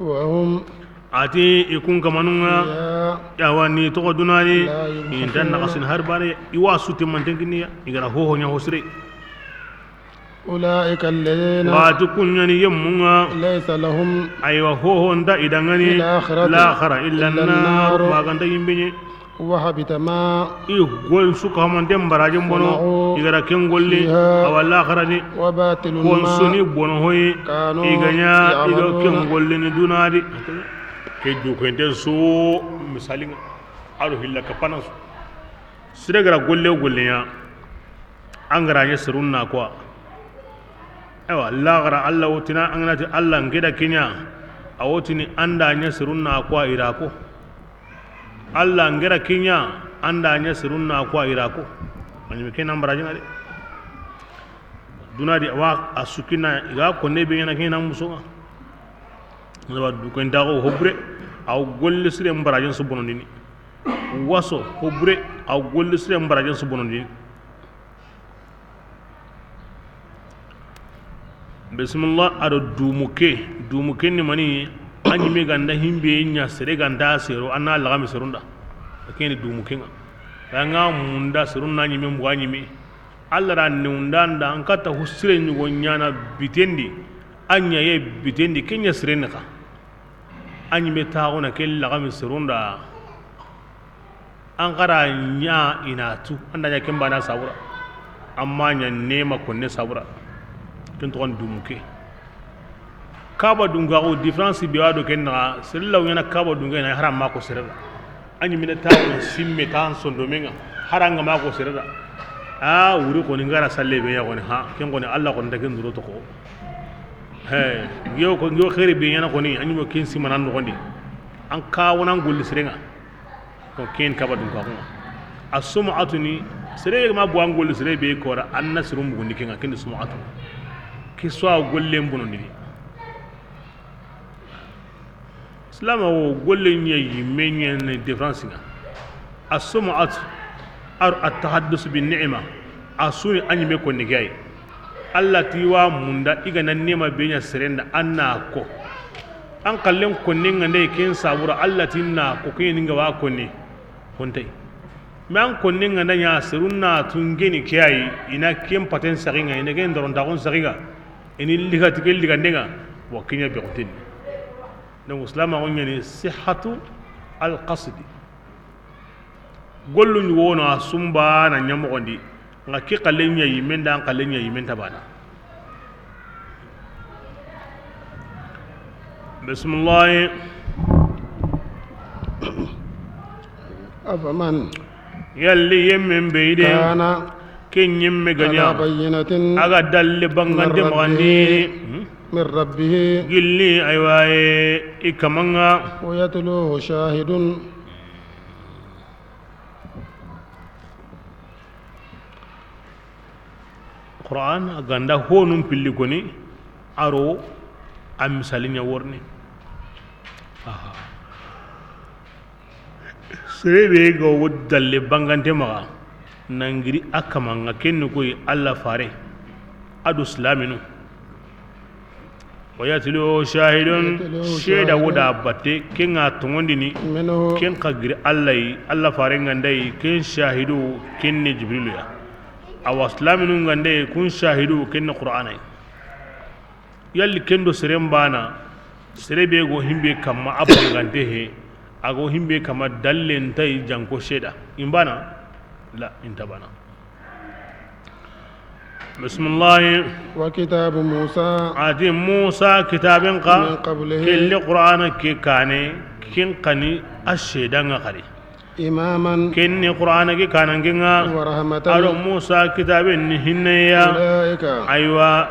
Wa hum. A ti i kun kamanun ŋa. Fiha. Yawa ni toxo duna di. La yubkhasun. I nta naxasin har bane, i wa su timmanten kinni ya, i ga ra hoho ɲa ho sire. Ulaika alladhina. Wa ti kun ɲa ni yemmun ŋa. Laysa lahum. Aywa, hoho nta i danŋa ni. Fil akhirati. Laxara, illa an-nar. Illa an-nar. Ma ga nta yinbe ɲa. Wa habita ma. I gol su ka hamanten barajen bono. Sana'u. I ga ra ken golli. Fiha. Awa laxara ni. Wa batilun ma. Kon su ni bono hoyi. Kanu. I ga ɲa, i ga ken, ya'maluna, golli ni duna di. Ke du ko inte su misali ŋa. A do hilla kapana su. Sire ga ra golle wo golle ɲa. An ga ra ɲa serun na ko. Ewa, laxara Alla wo tini, an ga na ti Alla n ke da ke ɲa, a wo tini an da ɲa serun na ko, i ra ko. Alla n ke da ke ɲa, an da ɲa serun na ko, i ra ko. A ɲi me ke na n baraji ŋa de. Duna di, awa, a su kinna, i ga konne be ɲa na ke na muso ŋa. N ga ba du ko intaxu ho bure, a wo golle sire n barajen su bonondini. Waso, ho bure, a wo golle sire n barajen su bonondini. Bismillah, a do dumuke, dumuke ni mani, a ɲi me ga nda himbe ɲa sere ga nta sero, a na laxami serun da. Ke ni dumuke ŋa. A ŋa munda serun na ɲi me muga ɲi me. Alla ra newunda nda, an katta hu sire ɲugo ɲaana bitendi, a ɲa ye bitendi, ke ɲa sire ni xa. A ɲi me taxuna ke laxami serun da. An xa ra ɲa i na tu, an da ɲa ken bana sabura. Amma ɲa nema konne sabura. Ken toxon dumuke. Kaba dunkaxu différence be wa do ken naxa, sere law ɲaana kaba dunke na haram ma ko sere da. A ɲi me taxu simme tan sondomen ŋa, haram ŋa ma ko sere da. A wuri xoni n ga ra salle be ɲa xoni, ha, ken xoni Alla xoni da ken duro toxo. He, ngiyo ko, ngiyo xeeri be ɲaana xoni, a ɲi mo ken simana noxondi. An ka wona n golli sire ŋa. Ko ken kaba dunkaxu ŋa. A sum'atu ni, sere ma bo an golli sere be ko ra, an na siru mugundi ke ŋa, ken ni sum'atu. Ke so a golle n bonondini. Silama wo golle ɲa yi me ɲa ni différence ŋa. A sum'atu, ar at-tahaddus bin ni'ma. A su ni a ɲi me konni ke yi. Alla ti wa munda i ga na nema be ɲa seren da an na ko. An kallen konni ŋa nde ken sabura Alla ti na ko ke ni ŋa wa konni. Hontay. Me an konni ŋa nda ɲa serun na tungeni ke yi, i na ken paten saxi ŋa, i na ken doron taxun saxi ŋa. I ni ligati ke ligande ŋa, wa ke ɲa be xoteni. Donc, silamaxu ɲa ni sihhatu al-qasdi. Gollu ɲi wono a sumba na ɲa moxondi, ŋa ke xalle ɲa yi me nda, an xalle ɲa yi me nta bana. Bismillahi. أفمن Yalli yemmen be yi de, كان ke yemme ga ɲa, على بينة a ga dalle bangante من ربه maxandi, من ربه gilli, aywa, i kaman ŋa. ويتلوه شاهد. Qur'an a ga nda honun pilli koni, a ro a misali ɲa worni. Aha. Sere be ga wo dalle bangante maxa, nan giri a kaman ŋa, ken ni koyi Alla fare, a do silaminu. ويتلوه شاهد, seeda wo da batte, ken ŋa toŋondini, منه ken xa giri Alla yi, Alla faren ŋa nda yi, ken shahidu, ken ni Jibrilu ya. Awa, silaminu ŋa nda yi, kun shahidu, ken ni Qur'ana yi. Yalli ken do seren bana, sere be go himbe kamma a bangante he, a go himbe kamma dalle nta yi janko seeda. In bana? La, i nta bana. Bismillahi. وكتاب موسى A ti Musa kitaben xa, من قبله kelli Qur'ana ke kane, ken xa ni a seedan ŋa xari. إماما Ken ni Qur'ana ke kanan ke ŋa. ورحمة A do Musa kitaben ni hinneya. أولئك Aywa.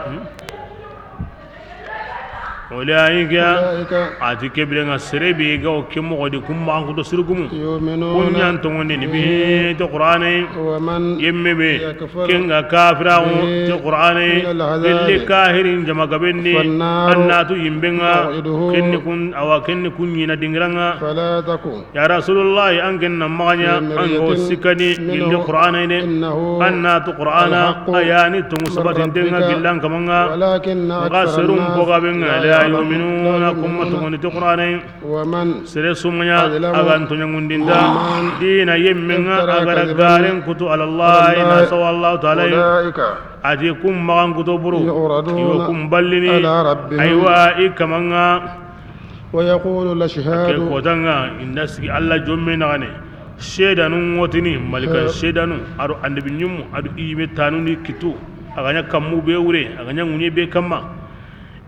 Ulaika, Ulaika. A ti ke biren ŋa sere be ga wo ke moxo di, kun maxan kuto sirgumu. يؤمنون Kun ɲan toŋondini به bihi ti Qur'ana yi. ومن Yemme be, يكفر ken ga kafiraxu به ti Qur'ana yi, من الأحزاب gelli kahirin jama gaben ni, فالنار a na tu yimben ŋa, موعده ken ni kun, awa, ken ni kun ɲina dingiran ŋa. فلا تك Ya Rasulullahi, an ken na maxa ɲa, في مرية an go sikkani, منه gilli Qur'ana yi de. إنه An na tu Qur'ana, الحق a ya ni tonŋu من sabatinten ŋa ربك gilli an kaman ŋa. ولكن Nxa أكثر serun الناس bogaben ŋa, لا la يعلمون yu'minuna, kun ma tonŋundi ti Qur'ana yi. ومن Sere su ma ɲa, أظلم a ga n toɲangundinta, ممن dina yemmen ŋa, افترى a ga ra كذبا garen kutu على الله على الله na sawa Allahu Taala yi. أولئك A ti kun maxan kuto buru, يعرضون yo kun ballini, على ربهم aywa, i kaman ŋa. ويقول Ke الأشهاد kotan ŋa, i nda sigi Alla jomme naxane. Seedanu ŋotini, malikan seedanu, a do annabi ɲimmu, a do i yime tanu ni kitu. A ga ɲa kammu be wure, a ga ɲa ŋuɲe be kamma.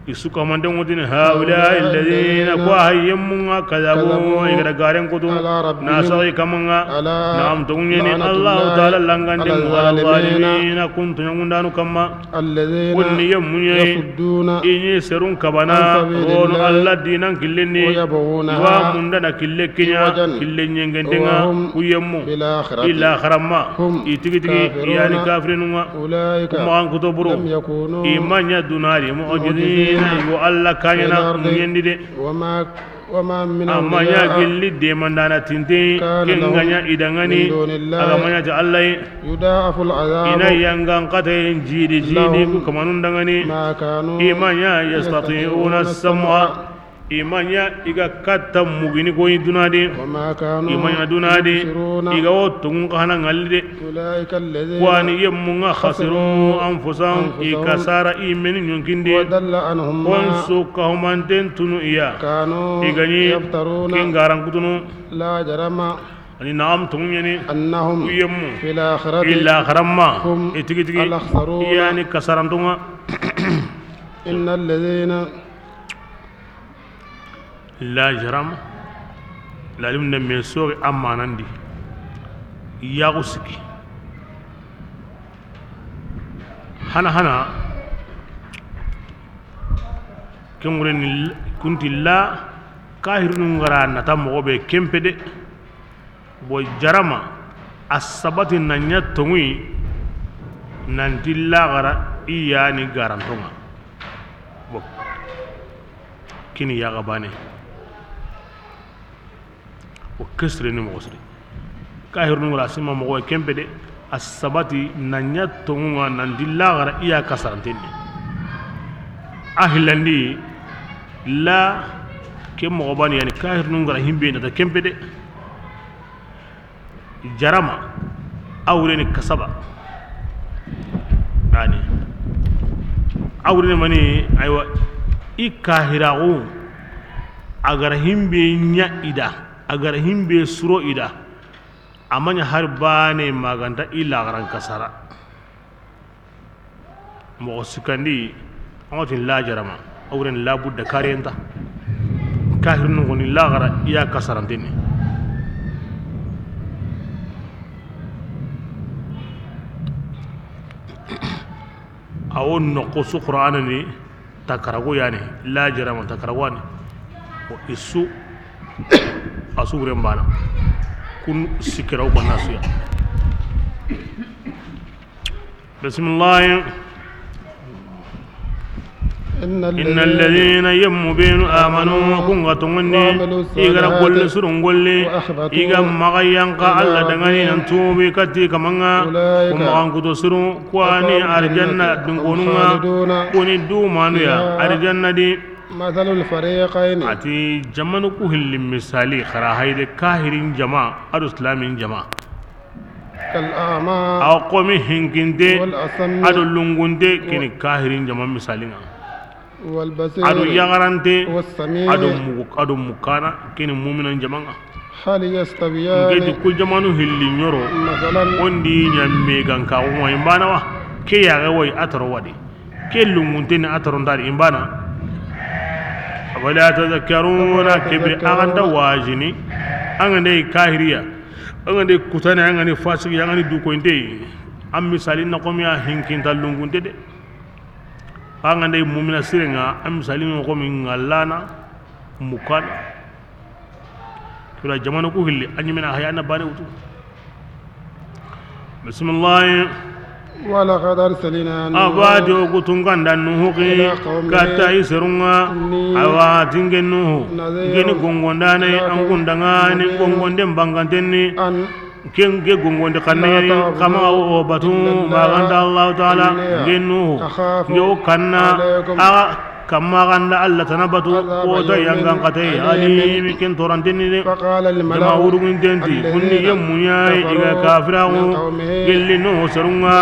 I su kamante ŋotini, هؤلاء الذين, ko a yemmun ŋa, كذبوا, i ga ra garen kutu, على ربهم na saxi kaman ŋa. ألا Naam, toŋu ɲeni, لعنة الله Allahu Taala langandi على mu, على الظالمين الظالمين, kun toɲangundanu kamma. الذين Kun ni yemmu ɲa yi, يصدون i ɲi serun kabana, عن سبيل rono الله Alla dinan killen ni, ويبغونها i wa mundana kille ke ɲa, عوجا kille ɲengenten ŋa, وهم ku yemmu, بالآخرة i laxaran ma, هم i tigi tigi, i ya ni كافرون kafirinun ŋa, أولئك ku maxan kuto buru, لم يكونوا i ma ɲa duna di, معجزين معجزina, i wo Alla kaɲana, في الأرض muɲendi de. وما وما من Amma ɲa أولياء gilli demandana tinte, كان ken ga لهم ɲa i danŋani, من دون الله a ga ma ɲa ti Alla yi. يضاعف العذاب I na yangan katayen jidi jidi لهم ku kamanun danŋani. ما كانوا I ma ɲa يستطيعون يستطيعون السمع السمع. I ma ɲa i ga katta mugini ko i duna di. وما كانوا I ma ɲa duna di يبصرون i ga wo tonŋun xa hana ŋalli de. أولئك الذين Ku wa ni yemmun ŋa خسروا خسروا أنفسهم, i أنفسهم kasara i meni ɲonkin di. وضل عنهم Kon ما su ka humanten tunu i ya. كانوا I ga ɲi يفترون ken garan kutunu. لا جرم Ani naam, toŋu ɲeni. أنهم Ku yemmu. في الآخرة I laxaran ma. هم I tigi tigi. الأخسرون I ya ni kasarantun ŋa. إن الذين La jaram, lalim ne me soxi a manandi, yaxu sikki. Hana hana, ken ŋure ni kunti la, kahirinu ŋa ra nata moxo be kempe de. Bo jarama a sabati na ɲa toŋuyi nanti laxara i ya ni garantoŋa. Bo kini yaxa bane. O kesire ni moxo siri. Kahirinu ŋa ra sima moxo kempe de. A sabati na ɲa toŋuŋa nanti laxara i ya kasaranten ni. A hillandi la ke moxo bani yani kahirinu ŋa ra himbe nata kempe de. Jarama, a wureni kasaba. Ani a wureni mani, aywa, i kahiraxu, a ga ra himbe ɲa i da, a ga ra himbe suro i da, a ma ɲa hari bane maganta i laxaran kasara. Moxo sikkandi, an ŋa ti la jarama, a wureni la budda kariyenta. Kahirinu xoni laxara i ya kasaranten ni. A wo noqu su Qur'ana ni takarago yani, la jarama takarago yani. O isu a su wuren bana. Kun sikira o konna su ya. Bismillah. إن الذين يمو بين آمنوا كن غتوني إيغرا قول سرون قول إيغا مغيان قا الله دغني أن توبي كتي كمانا كن مغان كتو سرون كواني أرجنة دنقونونا كوني دومانو يا أرجنة دي. مثل الفريقين. Ati jamanu ku hilli misali xara hayde kahirin jama ado islamin jama. كالأعمى. Awa komi hinkinte والأصم ado lungunte kini kahirin jama misalinga. والبصير ado yagarante والسميع ado mugu ado mukana kini muminan jamanga. هل يستويان. Ngedi ku jamanu hilli ñoro. مثلا. Ondi ñamme ganka o moy mbana wa. Ke yaga woy ataro wadi. Ke lungunte ni ataro ndari imbana. ولا تذكرون. Kebiri aganda wajini. Angande kahiriya. Angande kutane angande fasiki angande dukointe. Am misali na komi a hinkinta lungunte de. Angande mumina sirenga am misali na komi ngallana mukana. Kira jamana ku hilli a ñimena haya na bane wutu. Bismillah. ولقد أرسلنا نوحا. Abadi o ku tunganda Nuhu ki إلى قومه katta i serunga. إني Awa tinge Nuhu نذير geni gongondane لكم an kundangani مبين gongonden bangantenni. أن Ken ge gongonde kanne yani kama o batu maganda Allah Ta'ala. Nge Nuhu nge o kanna a kamma ganda Allah tana batu kota yangan kate alimi ken torantenni de. Jama wurugintenti kunni yemmuñayi iga kafiraxu gelli Nuhu serunga.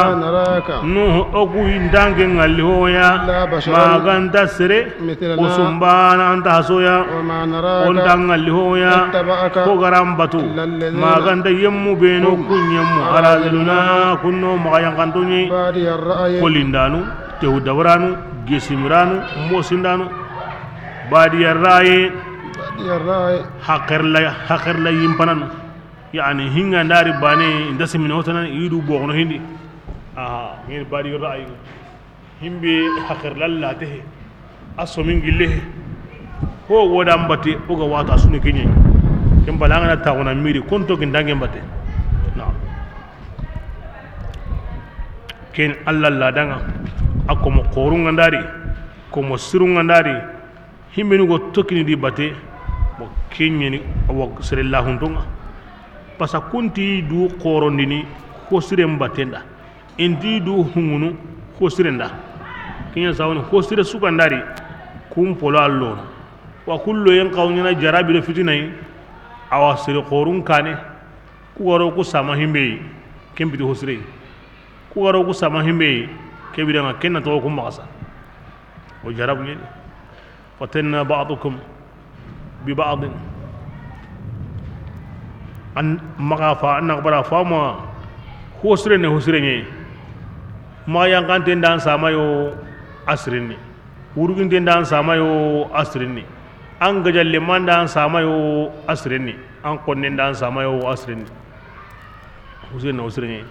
Nuhu o ku intange ngalli hoya maganta sere. O sumbana anta hasoya. O nta ngalli hoya. Ko garan batu maganta yemmu beno kun yemmu araziluna kunno maxa yankantoñi. Kolindanu tehu dabaranu gesimiranu mosindanu. Badiya rayi. Hakerla hakerla yimpananu. Yani hinga ndari bane inda simino tanan idu bogono hindi. Aha ngir badiya rayi. Himbe haxir lalla te he. A somin gille he. Ho woda mbate o ga wata sunu kiñe. Ken bala ngana taxuna miri konto kin dange mbate. Na ken Allah la danga. A komo xorunga ndari komo sirunga ndari. Himbenu go tokini di bate. Mo keñeni awa sere lahuntonga. Pasa kunti du xorondini ko sire mbatenda. Inti du hungunu hosirenda. Kiña sawoni hosire sugandari. Kun polo allono wa kullo yen xawñana jarabi do fitinayi. Awa sere xorun kane. Ku garo ku sama himbeyi. Ken biti hosire. Ku garo ku sama himbeyi. Ke bidanga kenna toxo ku maxasa. O jarabu ñeni. Fatanna ba'dukum bi ba'din. An maxa fa an naxa bara fama. Hosire ne hosire ñe. Maxa yankanten dan samayo asirinni. Wuruginten dan samayo asirinni. An gajalle man dan samayo asirinni. An konnen dan samayo asirinni. Hosire ne hosire ñe.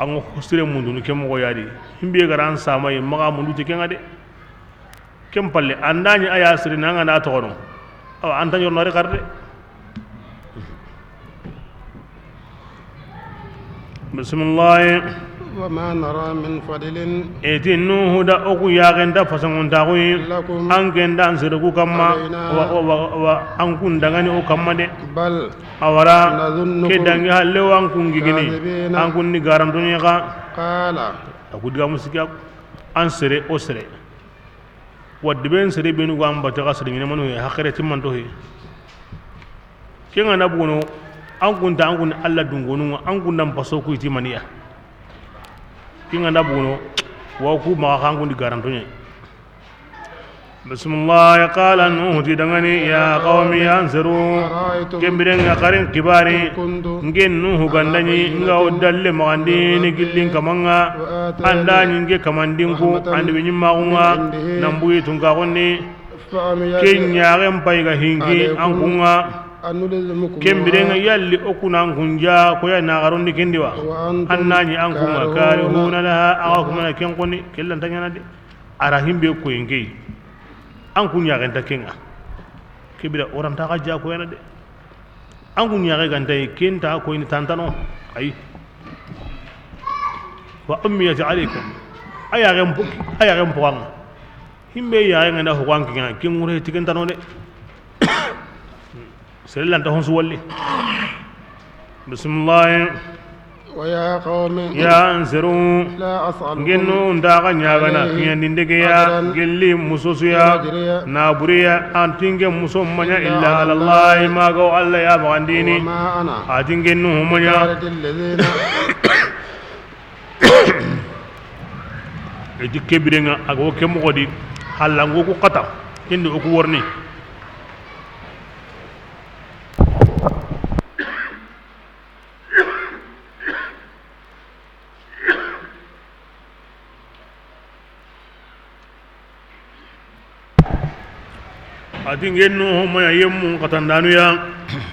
An ga hosire mundunu ke moxo yadi. Himbe garan samaye maxa mundu ti kenga de. Ken palle andañi a ya siri nanga na toxono. Awa anta ñorno ri xarde. Bismillah. وما نرى من فضل. Eti Nuhu da oku yaxenta fasanguntaxuyi. لكم. An ken dan sere ku kamma. علينا. Wa, wa, wa, wa an kun dangani o kamma de. بل. Awara. نظنكم. Ke dangi halle wa an kun gigini. كاذبين. An kun ni garantoñi xa. قال. A ku digamu sikki an sere o sere. Wadde ben sere benu ga an bate xa sere ñine manu he haxere timmanto he. Kenga na bugono an kunta an kun Allah dungonunga an kun dan paso ku iti maniya. Kenga na bugono wa ku maxa xa an kun di garantoñe. Bismillah. Qala Nuhu ti dangani ya qawmi ya an seru. Kembirenga xarin kibari. Ngen Nuhu gandani nga o dalle maxandini gillin kamanga. Andani nge kamandinku andi be ñimmaxunga. Nambuyi tunkaxundi. Ke ñaxen pay ga hinki an kunga. أنلزمكموها. Ken biren ŋa, yalli o ku na an kun ja koya na xarondi ken di wa? وأنتم An na ɲi an kun ŋa كارهون لها. Axa ku ma na ken koni, ken lanta ɲaana de. A ra himbe koyi n ke yi. An kun ɲaxen nta ken ŋa. Ke bire o ra nta xa ja koyana de. An kun ɲaxe ga nta yi, ken nta koyini tantano. Ayi. وعميت عليكم. A yaxen po-, a yaxen poxan ŋa. Himbe yaxen ŋa na ho an ke ŋa, ken ŋure ti ken tano de. Sere lanta honsu walli. Bismillah. ويا قوم Ya n seru. لا أسألكم N ke nu nta xa ɲaagana عليه kiɲandinde ke ya أجرا gilli musosu ya, أجري na buriya, an ti n ke muso ma ɲa إلا إلا على الله. Maxa o Alla ya maxandini. وما أنا A ti n ke nu ma ɲa بطارد الذين I ti ke biren ŋa, a ga wo ke moxo di, hallango ku xata, ken di o ku worni. A ti n ke nu ho ma ɲa yemmun xatandanu ya.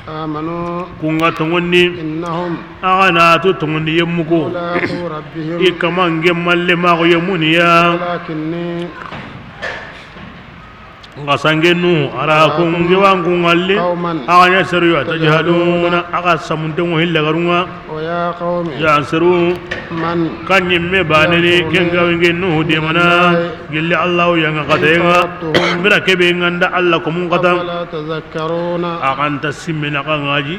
آمنوا Ku ŋa tonŋundi. إنهم Axa na tu tonŋundi yemmu ko. ملاقو ربهم I kama n ke malle maxu yemmuni ya. ولكني N xa sange nu, أراكم N ke wa n ku ŋalli. قوما Axa ɲa seru ya, تجهلون تجهلون, axa samunte ŋo hilla garun ŋa. ويا قوم Ya n seru. من Kan ɲimme bane ni, ينصرني ken ga wa n ke nu de mana. من الله Gilli Alla ya ŋa xata ya ŋa. إن طردتهم Bira ke be n ga nda Alla ko mun xata. أفلا تذكرون Axa nta simmena xa ŋa ji.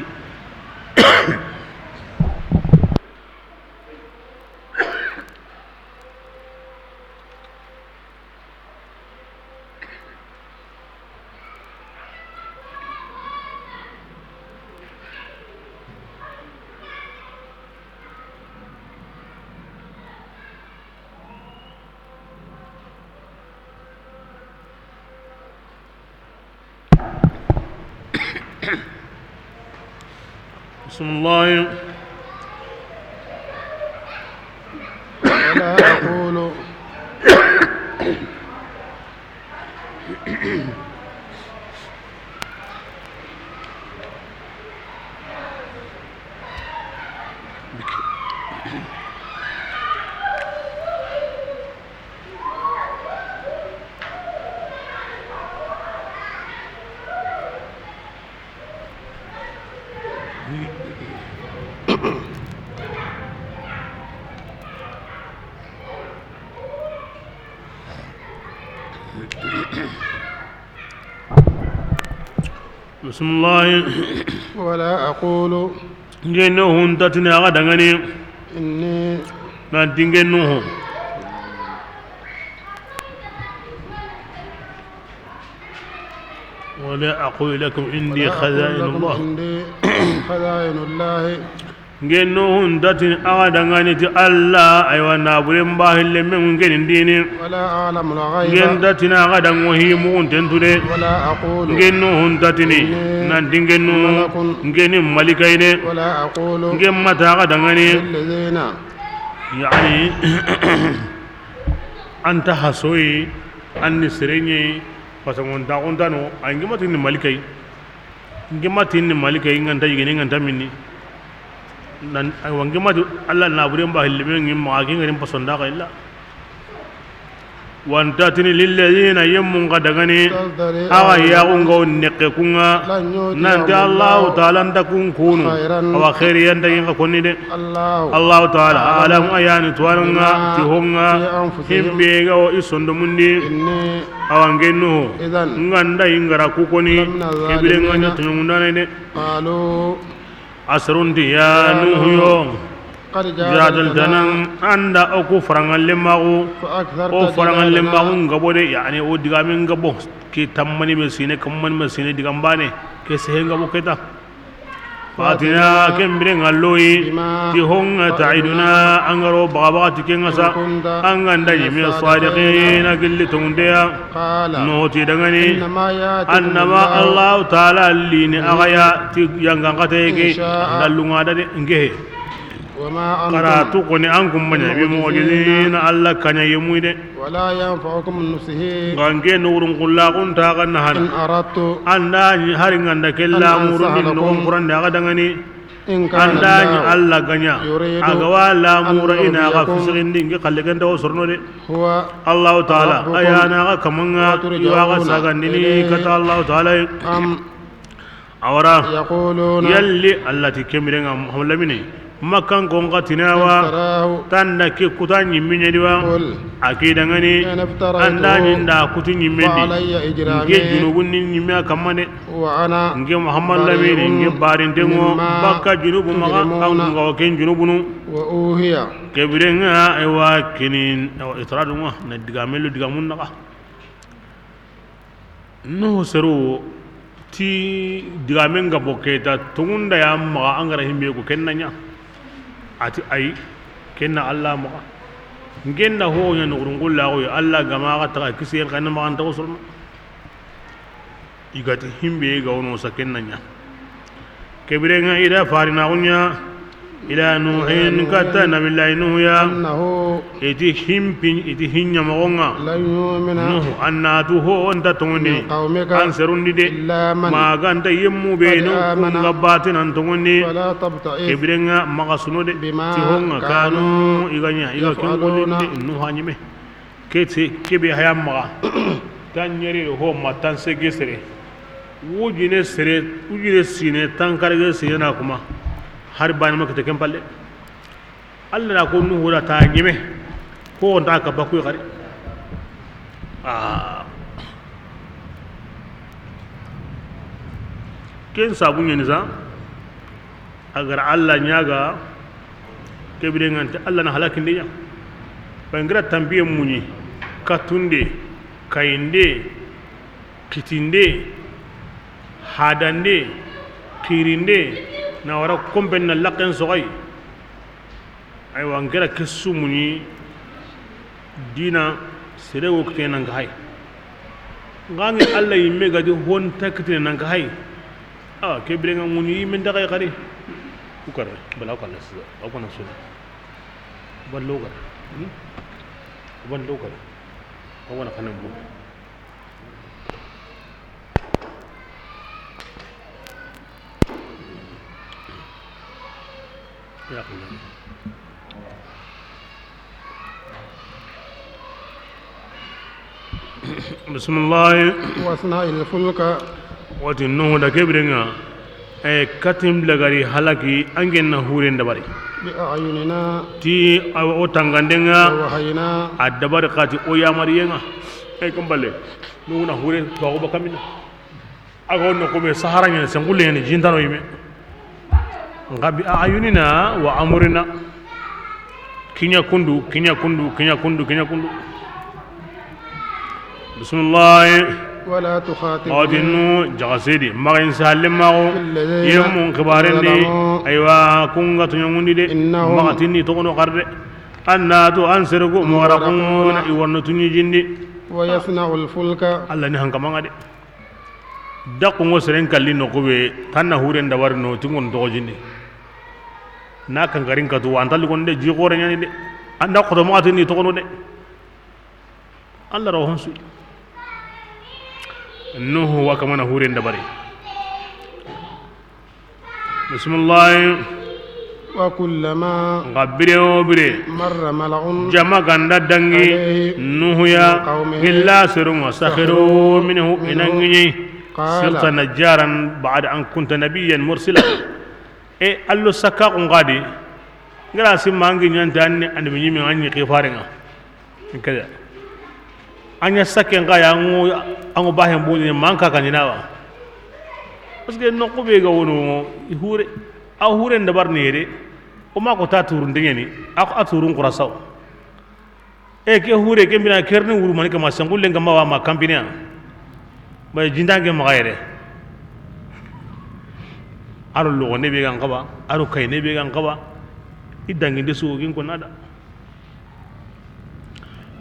بسم الله. ولا أقول بسم الله. ولا أقول. N ke Nuhu nta tini axa danŋa ni. إني. Nanti n ke Nuhu. ولا أقول لكم عندي خزائن الله. عندي خزائن الله. N ke Nuhu nta tini axa danŋa ni ti Alla, aywa, naaburen ba hille men n ke ni n di ni. ولا أعلم الغيب. N ke nta tini axa danŋa hi muxunten tu de. ولا أقول. N ke Nuhu nta tini, إني nanti n ke Nuhu, ملك. N ke ni malika yi de. ولا أقول. N ke ma ti axa danŋa ni. للذين. Yani, an nta hasoyi, an ni sereɲe, parce que n ta xuntano, a n ke ma ti ni malika yi. N ke ma ti ni malika yi, n ga nta yigene, n ga nta minni. Nan, aywa, n ke ma ti Alla naaburen ba hille men ŋi maxa, ke n ga ri n paso n da xa illa. Wa nta tini للذين yemmun xa danŋa ni, تزدري axa أعينهم yaxun ga wo nekke kun ŋa, لن يؤتيهم nanti الله Allahu Taala nta kun kunu, خيرا awa xeeri ya nta ken xa konni de. الله Allahu Taala أعلم a ya ni tuwaana ŋa, بما ti ho ŋa, في أنفسهم himbe ga wo i sondomun di. إني Awa n ke Nuhu, إذا n ga nda i n ga ra ku koni, لمن الظالمين ke bire n ga ɲa toɲoŋundaana de. قالوا A serun ti, ya Nuhu yo, قد جادلتنا جادلتنا, an da o ku farangalle maxu, فأكثرت o farangalle maxu جدالنا. N gabo de, yani o digame n gabo, ke tammani me sine, kammani me sine, digan bane, ke sehe n gabo ke ta. فأتنا, ken bire n ga loyi, بما ti ho ŋa تعدنا, تعدنا, an ga ro baxa baxa ti ke ŋa sa, إن كنت an ga nda ɲi me من الصادقين. Sadiqina gilli tonŋunde ya. قال Nuhu ti danŋa ni, إنما يأتكم annama الله Allahu Taala li ni axa ya, ti yangan xate ke, إن شاء. N da lunŋa da de, n ke he. وما أنتم Karatu koni an kun ma ɲa بمعجزين بمعجزين Alla kaɲa yemu de. ولا ينفعكم نصحي Nka n ke nuxurun xullaxun ta ga na hana. إن أردت An da ɲi hari n ga nda ke أن lamuru ni أنصح لكم noxon kurande a ga dangani. إن كان An da ɲi الله Alla ga ɲa يريد a ga wa lamura أن i na ga يغويكم fisixindi n ke xalle ken ta wo sorono de. هو Allahu Taala ربكم a ya na ga kaman ŋa وترجعون i wa ga sagandini إليه kata Allahu Taala. أم Awara يقولون yalli Alla ti kemirenga Muhammad Lamine, Makkan kon ga tinawa افتراه tan da ke kuta ɲimmi ɲa di wa. قل A ki dangani, إن افتريته an da ɲi n da kutu ɲimmen di, فعلي n ke إجرامي junubun ni ɲimmi a kamma de. وأنا N ke Muhammad Lamine, n ke بريء barintengo مما bakka junubu maxa, تجرمون an kun ga wa ken junubunu. وأوحي Kebirenga, aywa, kini, aywa, itradu nga, na digamen lo digamun naxa. Nuhu seru ti digamen ga bokke ta tongunda ya maxa an ga ra himbe ko ken na ɲa. A ti ay, ken na Alla maxa. N ke n da ho ɲa nuxurun xullaxu ya, Alla ga ma ga taga kisiyen xa na maxa n ta wo sorono. I ga ti himbe ga wono sa ken na ɲa. Kebirenga i da farinaxu ɲa, ila Nuhin, katta Nabillahi Nuhu ya. أنه I ti himpin, i ti hinɲamoxonga. لن يؤمن Nuhu, an na tu ho o nta tongondi من قومك an serundi de. إلا من Ma ga nta yemmu قد benu آمن kun ga batinan tongondi. فلا تبتئس Kebirenga maxa suno de. بما Ti honga كانوا kanu i ga ɲa, i ga ken يفعلون golinde Nuhu a ɲime. Kete, kebe haya maxa. Tan ɲeri ho ma tan sege sere. Wujine sere, wujine sine, tan karage sine na kuma. Hari bani ma kete ken palle. Alla na ko Nuhu da ta ɲeme. Ko nta ka bakuy xari. Ah. Ken sabu ɲeni sa. A ga ra Alla ɲaga, kebirenga nta Alla na halakinde ɲa. Bangira tambiye muɲi, katunde, kayinde, kitinde, hadande, kirinde, na wara kompen na laken soxay. Aywa, n kera ke su muɲi, dina sere wo kitene nan ka hay. N ga ngi Alla yimme ga di ho nta kitene nan ka hay. Awa, kebirenga muɲi yimme nta kay xari. Ku kare, bala ko na sida, o ko na sida. Ballo kare. Hmm? Ballo kare. O ko na kanan bu. Bisimilahi. واصنع الفلك Wati Nuhu da kebirenga. E, katin bilagari halaki, an gen na huren dabari. بأعيننا Ti, awa, o tangandenga. ووحينا A dabari kati o yamariyenga. E, kambale. Nuhu na hure, to, o bakamina. A ga wono ko be Sahara ɲa, sengulle ɲa, jintano yime. Nga bi a'yunina wa amrina. Kiɲa kundu, kiɲa kundu, kiɲa kundu, kiɲa kundu. Bismillah. ولا تخاطبني Mawdinu jagasedi. Maxin salle maxo. في الذين Yemun xibarendi. ظلموا Aywa, kunga tuɲangundi de. إنهم Maxatini togono xarde. Annatu an sergo مغرقون mugaraquna i warno tuɲi jindi. ويصنع الفلك Alla ni hankamanga de. Daxungo seren kalli noxu be, tan na huren dabari no, tingon toxo jindi. Na kankarin katu, wa an talli gonde, ji xore ɲani de. An da xoto maxati ni toxono de. Alla ro honsu. Nuhu wa kamana huren dabari. Bisimilahi. وكلما Nka bire o bire, مر ملأ jama ganda dangi, عليه Nuhu ya, من قومه gilla serunga, سخروا sakhiru minhu, منه inangiɲi, قال sirta najjaran ba'da an kunta nabiyyan mursila. E, allo sakka kun gadi, ngira si mangi ɲanta anni, annabi ɲimi anni xifarenga. Keda. Anya sakken ga ya ngo, ango bahen boni man ka kanina wa. Parce que noxu be ga wono, i hure, a huren dabar ne de. O ma ko ta turun dingeni, a, a turun kurasaw. E ke hure ke mbina kerni wuru mani kama sangullen kama wa ma kampinia. Ba jindange ma gaire. Aro logo ne be gan kaba, aro kay ne be gan kaba. I danginde su gin ko nada.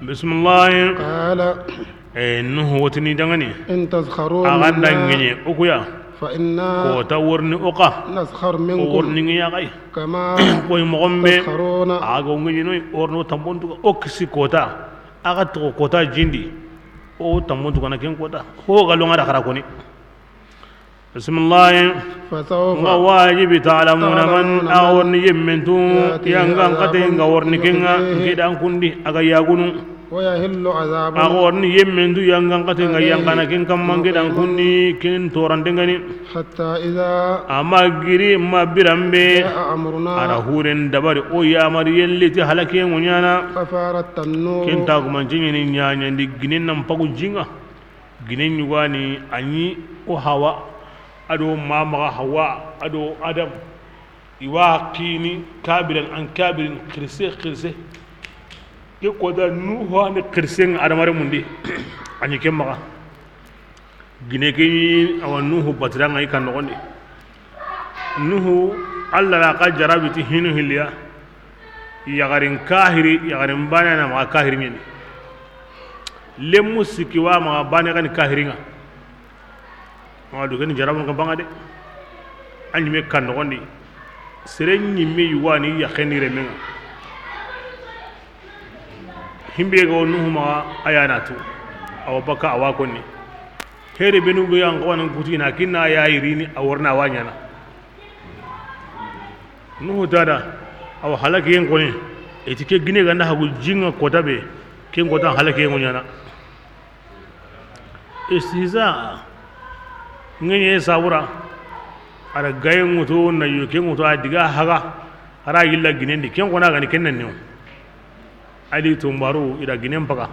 Bisimilahi. قال E, Nuhu wotini dangani. إن تسخروا A ganda منا ŋeɲe, o kuya. فإنا Kota worni o xa. نسخر O منكم worni ŋiya xa yi. كما Koy moxo be. تسخرون. A ga o ŋiɲi no yi, o worni o tambontu ga o kisi kota. A ga toxo kota jindi. O tambontu ga na ken kota. Ho ga lo ŋa da xara koni. Bisimilahi. فسوف Nga wajibi تعلمون من تعلمون A من worni yemmentu. يأتيه Yangan kate عذاب nga worni kenga. يخزيه Ngidan kundi a ga yagunu. ويحل عذاب A worni yemmentu yangan kate nga عليه yangana ken kamma. مقيم Ngidan kundi ken torandengani. حتى إذا Amma giri ma biranbe. جاء أمرنا A ra huren dabari o yamari yelli ti halakiyen ŋuɲana. وفارت النور Ken tagumanci ɲini ɲaɲandi ginen nan pagu jinga. Ginen ɲugani a ɲi o Hawa, a do mamaxa Hawa, a do Adam. I wa xini kabiran an kabirin, xirise xirise. Ke kota Nuhu ani xirisen adamare mundi. A ɲi ke maxa. Gine ke ɲi awa Nuhu batiranga i kan noxondi. Nuhu, Allah na xa jarabi ti hinu hilliya. Yaxarin kahiri, yaxarin bane na maxa kahiri ɲeni. Lemmu sikki wa maxa bane gani kahiringa. Maxa du ken jarabun ka banga de. A ɲime kan noxondi. Sere ɲimme yuwani yaxeni remenga. Himbe ga o Nuhu maxa a ya na tu. Awa baka awa konni. Here benu be yan ko nan kutina kinna ya irini a worna wa ɲana. Nuhu tada awa halakiyen koni. Eti ke gine ganda hagu jinga kota be. Ken kota halakiyen ŋuɲana. Istihza. Ŋeɲe sabura. A ra gaye ŋutu na yo ke ŋutu a diga haga. A ra yilla ginen di ken kona gani ken nan new. Ali tumbaru i da ginen paga.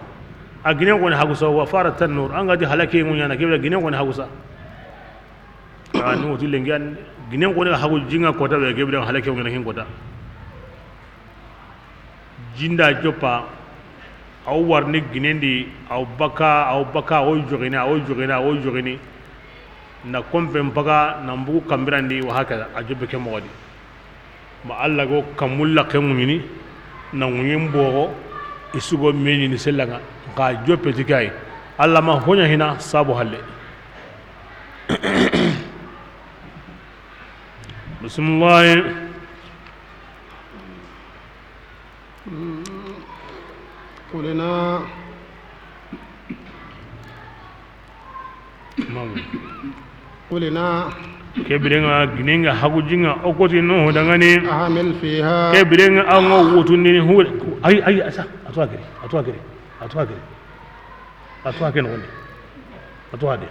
A ginen koni hagusa wa fara tannur an ga di halakiyen ŋuɲana ke be da ginen koni hagusa. A ni woti lengi an ginen koni hagu jinga kota be ke be da halakiyen ŋuɲana ken kota. Jinda joppa, aw warni ginendi, aw baka, aw baka, aw jogini, aw jogini, aw jogini. Na kompen paga, na mbugu kambirandi, wa hakada, a joppe ke moxodi. Ma Allah go kamulla ke ŋuɲini, na ŋuɲin bogo, isugo meɲini sellanga, nka joppe ti kay. Allah ma hoɲa hina, sabu halle. Bismillah. قلنا. قلنا. Ke birenga ginenga hagu jinga o koti Nuhu dangani. احمل فيها. Ke birenga an ga wutundini hure. Ay, ay, asa. A to a giri. A to a giri. A to a giri. A to a ke noxondi. A to a de.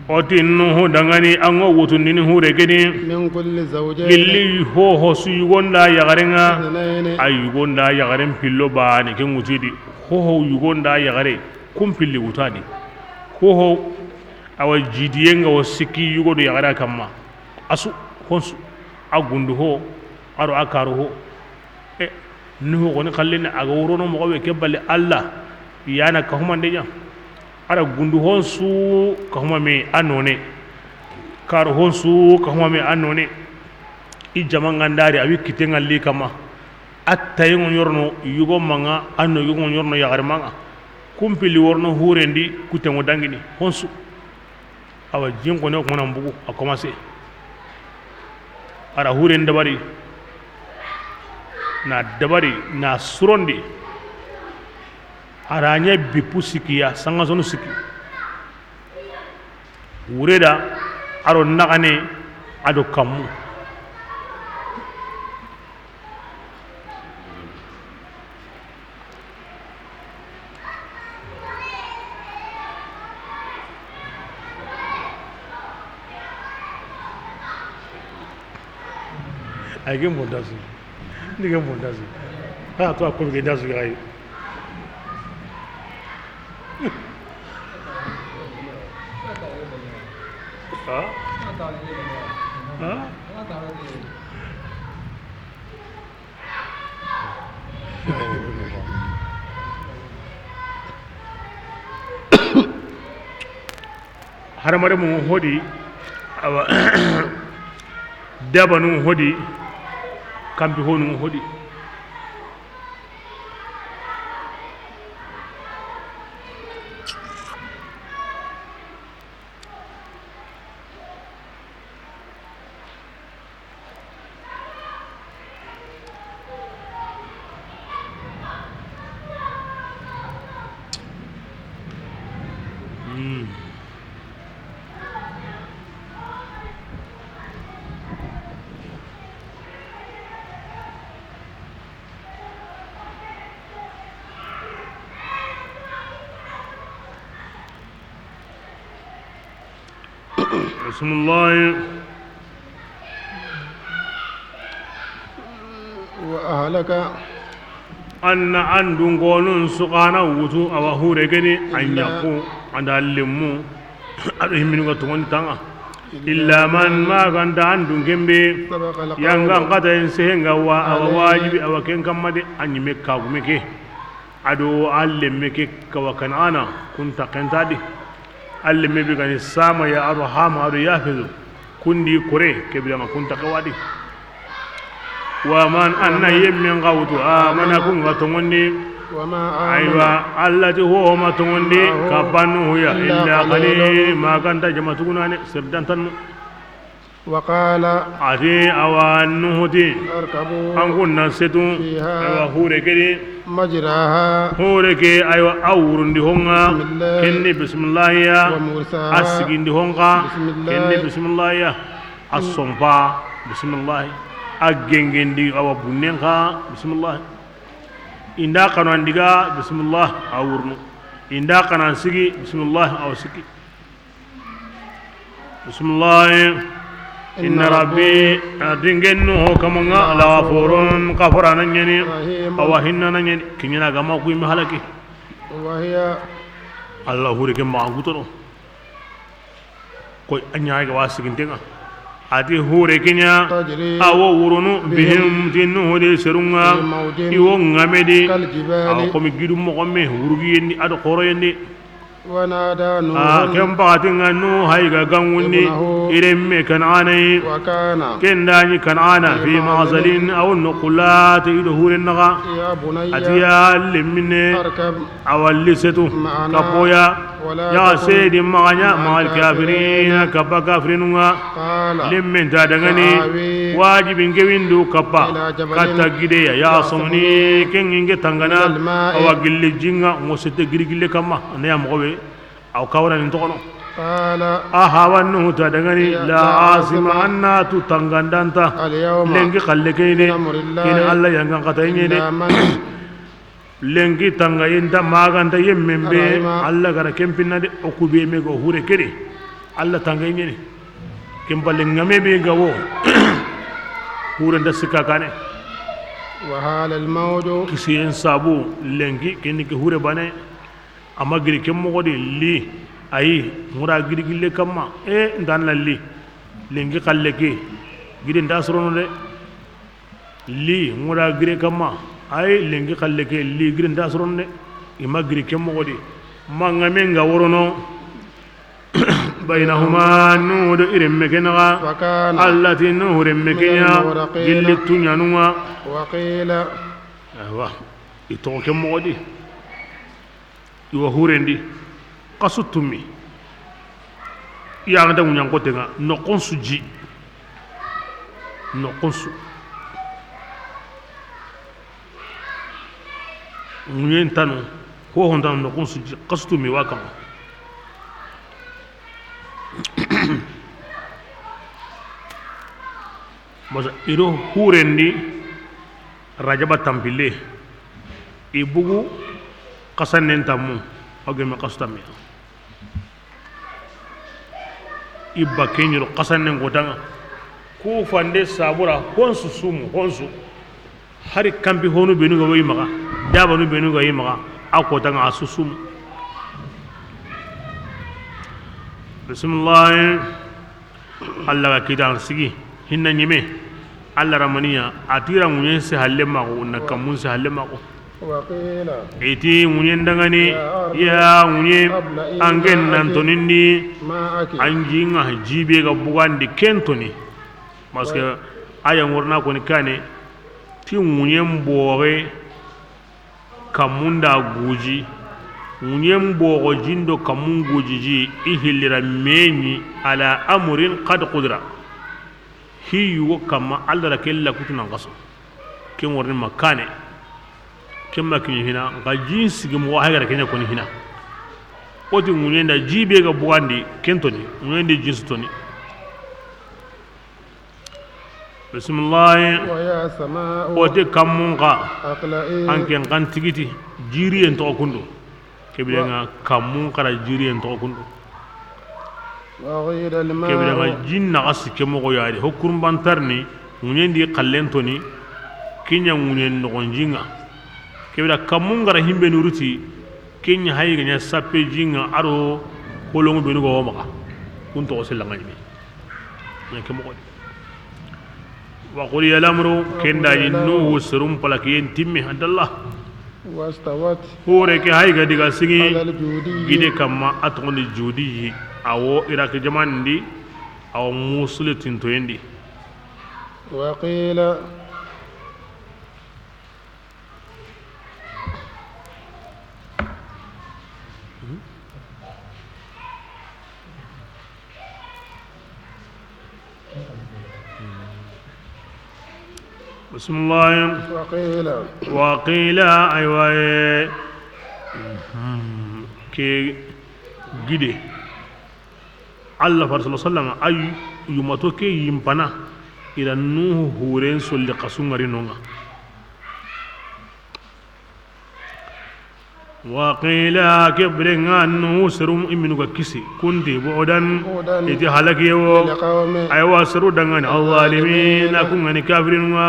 O ti Nuhu dangani an ga wutundini hure gedi. من كل زوجين. Gilli hoho su yugonda yaxarenga. اثنين. A yugonda yaxaren pillo bane ke ŋutidi. Hoho yugonda yaxare kun pilli wutadi. Hoho awa jidiyenga wo sikki yugodo yaxare kamma. Asu honsu a gundu ho. A ro a karu ho. E, Nuhu xoni xallini a ga wurono moxo be ke bali Allah. Yana kahumande ɲa. A ra gundu honsu kahuma me a none. Karu honsu kahuma me a none. I jamangandari a wi kite ŋalli kama. A tayi ŋo ɲorno yugo manga, a no yugo ŋo ɲorno yaxari manga. Kumpili worno hurendi kute ŋo dangini honsu. Awa jin kone o kuma na mbugu a commencé. A ra huren dabari. Na dabari na surondi. A ra ɲa bippu sikki ya sangasonu sikki. Wureda a ro naxane a do kammu. Ay, ke montage. Ni ke montage. Ha, to a ko ke dasu ay. Ha? Ha? Hadamarenmu hodi, awa, dabanu hodi, kampi honu hodi. Bisimilahi. Wa ahlaka. An na an dunkonun su xa na wutu, a wa hure geni, a ɲaxu, a nda lemmu, a do himminu ga toŋondi taŋa. Illa man, ma ga nta an dunken be, yangan xata en sehenga wa, a wa wajibi, a wa ken kamma de, a ɲime kagume ke. A do a lemme ke ga wa Kan'ana, kun ta kentadi. A lemme be gani Sama ya, a do Hama, a do Yafezu. Kundi kore, ke bire ma kun ta kawadi. Wa man, an na yemmen ga wutu, amana, kun ga toŋondi. Aywa, Allah ti ho ma toŋondi, ka bannu huya, illa qalil, ma ga nta jama tugunane, sirdantannu. Wa qala. A ti, awa Nuhu ti, irkabu, an kun na setu, fiha, aywa, hure ke di, majraha, hure ke, aywa, a wurundi honga, bismillah, kenni bisimilahi ya, wa mursaha, a sigindi honga, bismillah, kenni bisimilahi ya, a sompa, bisimilahi, a gengendi, awa bunnen ka, bisimilahi, i nda xana ndiga, bisimilahi, a wurunu, i nda xana sigi, bisimilahi, awa sigi. Bisimilahi. Inna rabbi, a ti ngen Nuhu kamanŋa, la ghafurun, xafarana ɲeni, a wa hinnana ɲeni, kiɲana gama ku i ma halaki. Allah hure ke maxa gutono. Koy a ɲa ga wa sigintenŋa. A ti hure ke ɲa, a wo wurunu, bihim, ti Nuhu de serunŋa, i wo ŋamedi, a wo komi gidu moxo me, wurugiyendi, a do xoroyendi. A ken paxatinŋa Nuhu hay ga gangundi i renme Kan'ana yi. Ken da ɲi Kan'ana fi ma'zalin, a wo noqu late i do huren naxa. A ti ya lemmine, a wa li setu, ka poya, ya sedi maxa ɲa ma'al kafirina, ka ba kafirinunŋa. Lemmen ta dangani, wajibi nke windu kappa, katta gideya, ya somoni, ken nke tangana, a wa gilli jinŋa, ŋo sete giri gille kamma, ne ya moxo be, aw kawana nin toxono. A hawa Nuhu ta dangani, la asima, an na tu tangandanta, lenki xalle kene, kene Allah yangan xata ɲene. Lenki tanga yenta maganta yemmen be, Allah gara kempinna de, o kube me go hure kede. Allah tanga ɲene. Ken palle ŋame be ga wo, hure nda sikka kane. Wa halal mawju. Kisiyen sabu, lenki, keni ke hure bane. A ma giri ken moxo di li, ayi, ŋura giri gille kamma, e, ndan la li. Lenki xalle ke, giri nda sorono de. Li ŋura gire kamma, ay lenki xalle ke, li gire nta sorono de. I ma giri ke moxo di. Ma ŋame nga worono. Baynahuma, Nuhu do i renme ke naxa. Allah ti Nuhu renme ke ɲa gilli tuɲanunŋa. Awa, i toxo ke moxo di. I wa hurendi, xasu tumi. I ya ŋa da ŋuɲan xotenŋa, noxon su ji. Noxon su. Ŋuɲen tanu, hohon tanu, noxon su ji, xasu tumi wa kama. Masa i do hurendi Rajaba tanpille, i bugu xasannen tanmu, a gemme xasu tanmi. I bakke ɲoro xasannen gotanŋa. Ku fande sabura honsu sumu, honsu. Hari kampi honu benu ga woyi maxa, dabanu benu ga yi maxa, a kotanŋa a su sumu. Bisimilahi. Allah ga kitan sigi hinna ɲime. Allah ramaniya a tira ŋuɲen se halle maxo na kammun se halle maxo. I ti ŋuɲen dangani, ya ŋuɲe, an ken nan tonindi an jinŋa jibe ga bugandi ken toni. Parce que aya ŋorna koni kane ti ŋuɲen boxe. Kammun da guji, ŋuɲen boxo jindo kammun guji ji, i hillira meɲi ala amurin qad qudira. Hi yugo kamma, Allah da ke lakutu nan xaso. Ke ŋorni ma kane. Ke ma kiɲi hina, nxa jin sigi moxo hay gara keɲa koni hina. O ti ŋuɲen da jibe ga bugandi, ken toni, ŋuɲen di jinsu toni. Bisimilahi. O ti kammun xa, an ken xan tigiti, jiriyen toxo kundu. Kebirenŋa kammun xara jiriyen toxo kundu. وغيض الماء. Ke bire ŋa jin naxa sikke moxo ya di, ho kurumbantarni, ŋuɲen di xallen toni, ke ɲa ŋuɲen noxon jinŋa. Ke bire kammun gara himbe nuruti, ke ɲa hayi ga ɲa sappe jinŋa, aro kolonŋu benu go maxa. Kun toxo sella ŋa ɲime. Ɲa ke moxo di. Wa qudiya al-amru, ken da ɲi Nuhu serum palakiyen timme, hadalla. واستوت. Hure ke hay ga diga sigi على الجودي. Gide kamma a toxondi Judiyi, a wo Iraki jamanin di, a wo Musuli tintoyen di. وقيل. بسم الله. وقيل. وقيل، aywa, eh, ke gide. Allah far sallallahu alaihi wasallam, ay yumato ke yimpana, ila Nuhu huren solli kasu ŋari nonŋa. Wa qila, ke bire ŋa Nuhu serum iminu ga kisi, kunti bu'dan, bu'dan, iti halakiye wo. Lil qawmi, aywa, seru dangani, al-zalimin, a ku ŋa ni kafirinu ŋa.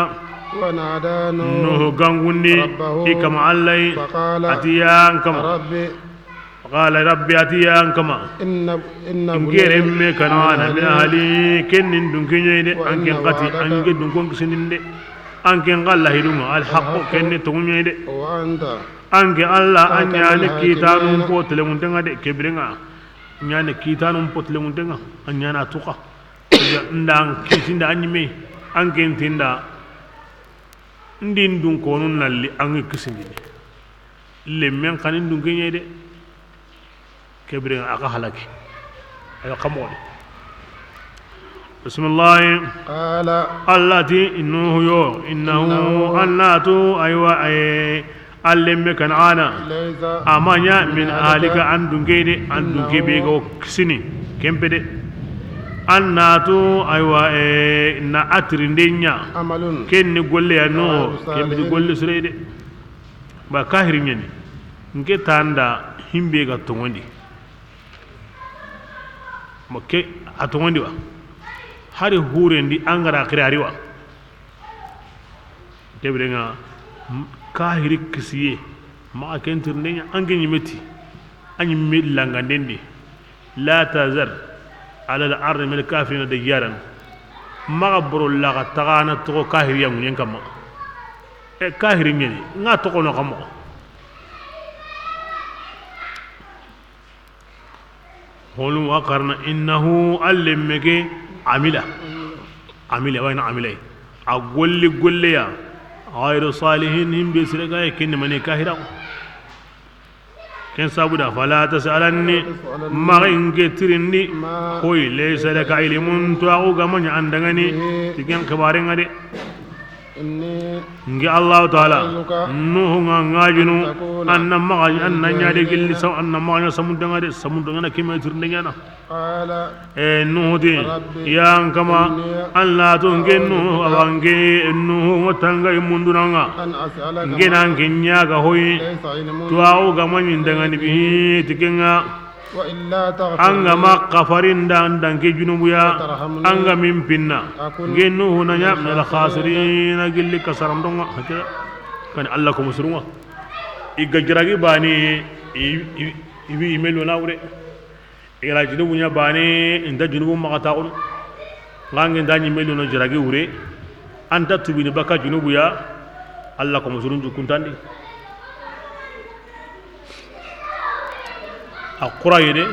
Wa nada Nuhu, Nuhu gangundi, rabbahu, i kama Allah, fa qala, ati ya n kama. Rabbi. Fa qala rabbi, ati ya n kama. Inna, inna bunayya, n ke renme Kan'ana, min ahli, ken ni n dunke ɲa yi de, wa an ke n kati, an ke dunkon kisini n de. An ke n ga lahidun ŋa, al haqqu, ken ni tonŋu ɲa yi de. Wa anta. An ke Allah, an ɲa ni kitanun po telemunten ŋa de, ke bire ŋa. Ɲa ni kitanun po telemunten ŋa, an ɲa na tuka. Nda an kitinda an ɲime, an ke n tinda. Ndi n dunkonun nalli, an ŋa kisindini. Lemmen xa ni n dunke ɲa yi de. Ke bire ŋa a ga halaki. Aywa, xa moxo di. Bismillahi. Qala. Allah ti, Nuhu yo, innahu, innahu, annatu, aywa, ay, a lemme Kan'ana. Laysa. A ma ɲa min ahlika, an dunke de, an dunke be ga wo kisini. Kempe de. Annatu, aywa, eh, na a tirinde ɲa. Amalun. Ken ni golle ya no, ghayru salihin, ken ni golle sire de. Ba kahiri ɲa ni. N ke tanda himbe ga tonŋondi. Ma ke a tonŋondi wa? Hari hurendi an ga ra xirari wa? Ke bire ŋa, m-, kahiri kisiye, maxa ken tirinde ɲa, an ke ɲime ti, a ɲime langanden di, la tazar ala al-ardi min al-kafirina dayyaran, maxa boro laxa taxana toxo kahiri yanguɲen kamma. E kahiri ɲeni, ŋa toxono xa moxo. Honu wa qarna innahu, a lemme ke, amila. Amila, wayna amila. A golli golle ya. Ghayru salihin, himbe sire ga ye, ken ni mani kahira. Ken sabu da, fala tas'alanni, maxa n ke tirindi, koy, laysa laka ilmun, to axu ga ma ɲa an dangani, ti ken xibare ŋa de. N ke Allahu Taala, Nuhu ŋa ŋajunu, an na maxa, an na ɲa de gilli, an na maxa ɲa samunte ŋa de, samunte ŋa na kime tirinde ɲa na. E, Nuhu ti, ya n kama, an la to n ke Nuhu, awa n ke Nuhu, ŋo tanga i munduna ŋa. N ke na n ke ɲa ga hoyi, to axu ga ma ɲi n dangani bihi, ti ken ŋa. An ga ma xafarinda an da n ke junubu ya, an ga ma n pinna, n ke Nuhu na ɲa min al-khasirin, gilli kasarandon ŋa, hake. Kan Allah ko musurun ŋa. I ga jiragi bani, i, i, i bi i melu na wure. I ga ra junubu ɲa bani, i nta junubu maxa taxunu. Ŋa n ke nta ɲi melu na jiragi wure. An ta tubini baka junubu ya, Allah ko musurun jukuntandi. A xura yede,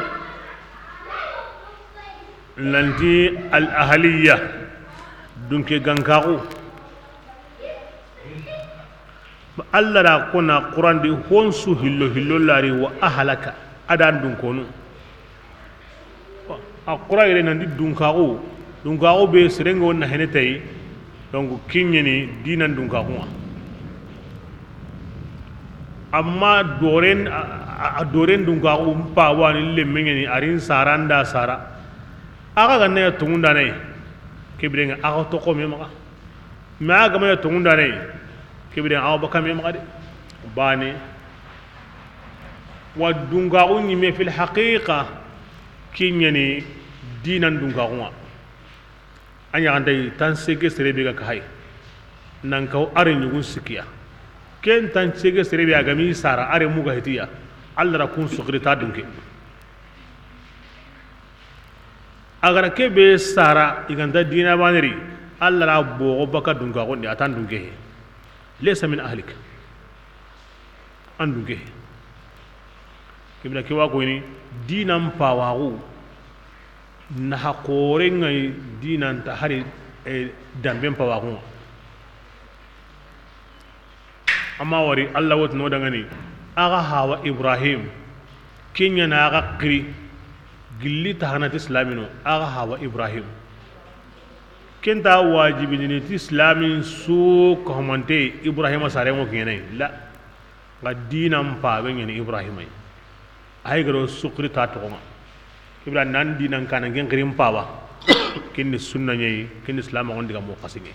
nanti al-ahliya, dunke gankaxu. Allah da kona Quran di, honsu hillo hillo lari wa ahlaka, a da n dunkonu. A Quran yere nanti dunkaxu, dunkaxu be serenge wonna hene tayi, donc kiɲeni dinan dunkaxu ŋa. Amma doren, a, a, a doren dunkaxu mpa wani lemmeɲeni, arin sara nda sara. Axa ga na ya tongundanayi, ke birenga axa toxo me maxa. Mais a ga ma ya tongundanayi, ke birenga axa baka me maxa de. Bane. Wa dunkaxu ɲimme fil haqiqa, kiɲeni Dinan dunkaxun ŋa. A ɲaxantayi tan sege sere be ga kahay. Nan kaw are ɲugun sikkiya. Ken tan sege sere be a ga mi sara are muga hetiya. Allah ra kun sukiri ta dunke. A ga ra ke be sara i ga nta dina baneri. Allah ra bogo baka dunkaxun di a tan dunke he. Laysa min ahlik. An dunke. Kibla ke wa ko ni dinan pawaxu. Na ha xore ŋa yi dinan ta hari, e, damben pawaxu. Amma wari Allah wot no dangani. Aga hawa Ibrahim. Kenya na aga qiri. Gilli ta hanati islamino. Aga hawa Ibrahim. Kenta wajibini ti islamin su ko mante Ibrahima sare mo kene la. Nga dinan pabe ɲani Ibrahima yi. Ay garo sukri ta toxo ŋa. Kibra nan dinan kana ngen xirin paba. Kinni sunna ɲeyi, kinni islam on diga mo xasiŋe.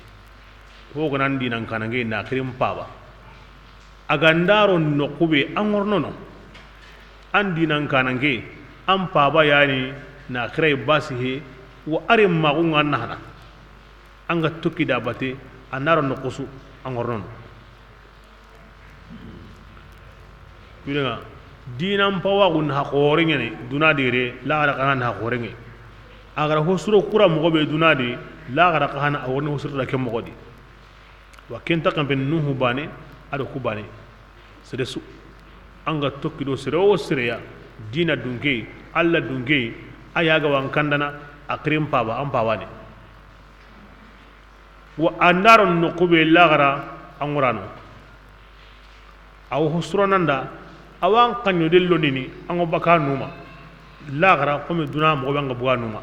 Ko ko nan dinan kana ngen na xirin paba. A ga ndaro noxu be an ŋornono. An dinan kana nge an paba yani na xiray basi he. Wa are maxu ŋa na hana. An ga tokki da bate an ndaro noxu su an ŋornono. Wirenga dinan pawaxu na ha xore ɲani duna dire laxara xana na ha xore ŋe. A ga ra ho suro kura moxo be duna di laxara xana a woni ho suro da ke moxo di. Wa ken ta kampe Nuhu bane a do ku bane. Sere su an ga tokki do sere o sere ya dina dunke Allah dunke a ya ga wan kandana a xirin paba an paba ne. Wa an ndaro noxu be laxara an ŋurano. Aw ho surananda awan kanyo de londini an ŋo baka numa. Laxara comme duna moxo be an ga buga numa.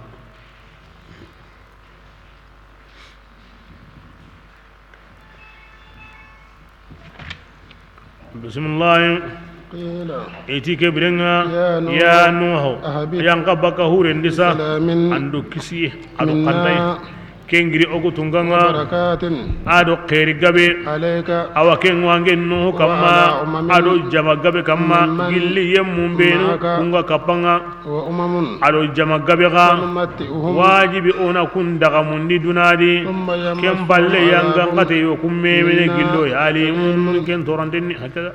Bisimilahi. Qila. I ti ke birenga. Ya Nuhu. Ya Nuhu. Ahbit. Yan ka baka huren di sa. Bisalamin. An do kisiye. A do minna. Kantaye. Kengiri ogu tunga ŋa. Wa barakatin. A do xeri gabe. Alayka. Awa ken wange Nuhu kamma. Wa ala umamin. A do jama gabe kamma. Mimman. Gilli yemmun benu. Ma'aka. Kunga kapanga. Wa umamun. A do jama gabe ga. Sanumatti'uhum. Wajibi ona kun daga mundi dunadi. Thumma yamassuhum. Ken balle yanga adabun. Ngate yo kumme mene. Minna. Gillo ya alimun. Alimun. Ken torantenni hakada.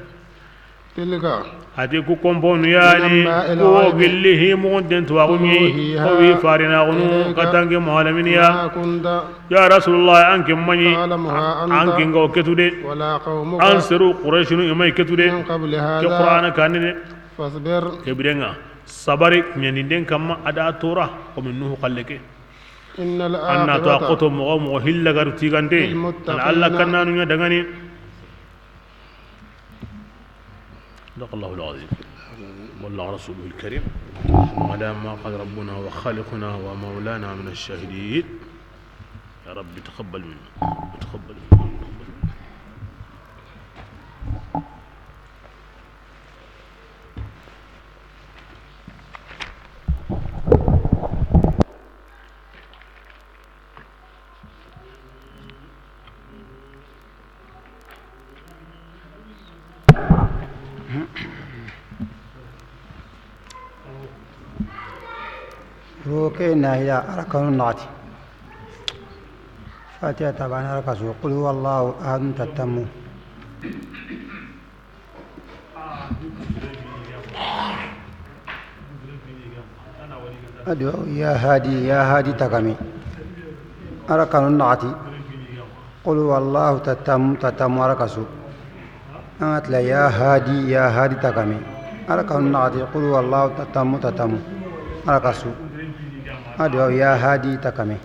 Tilka. Ati ku komponu yani. Min anba'il. Ko ghaibi. Gilli hi mugun den tuwaxu ɲi. Nuhiha. Ko wi farina gunu. Ilayka. Katange muhalaminiya. Ma kunta. Ya Rasulullah, an ke maɲi. Ta'lamuha anta. An ke nga o ketu de. Wala qawmuka. An seru Qurayshinu imay ketu de. Min qabli hadha. Ke Qur'ana kanine. Fasbir. Ke birenga. Sabari ɲaninden kamma a da tora komi Nuhu xalle ke. Innal aqibata. An na to a xoto moxo moxo hilla garu tigante. Lil muttaqina. An Allah kannanu ɲa dangani. صدق الله العظيم. وبلغ رسوله الكريم. على ما قال ربنا وخالقنا ومولانا من الشاهدين. يا رب تقبل منا. تقبل منا. Roke na ya arakanu nati. Fatiha tabana arakasu. Qul huwallahu ahad tatamu. Ado ya hadi, ya hadi takami. Arakanu nati. Qul huwallahu tatamu, tatamu arakasu. An ga tila ya hadi, ya hadi takami. Arakanu nati. Qul huwallahu tatamu, tatamu arakasu. Ado ya hadi takami.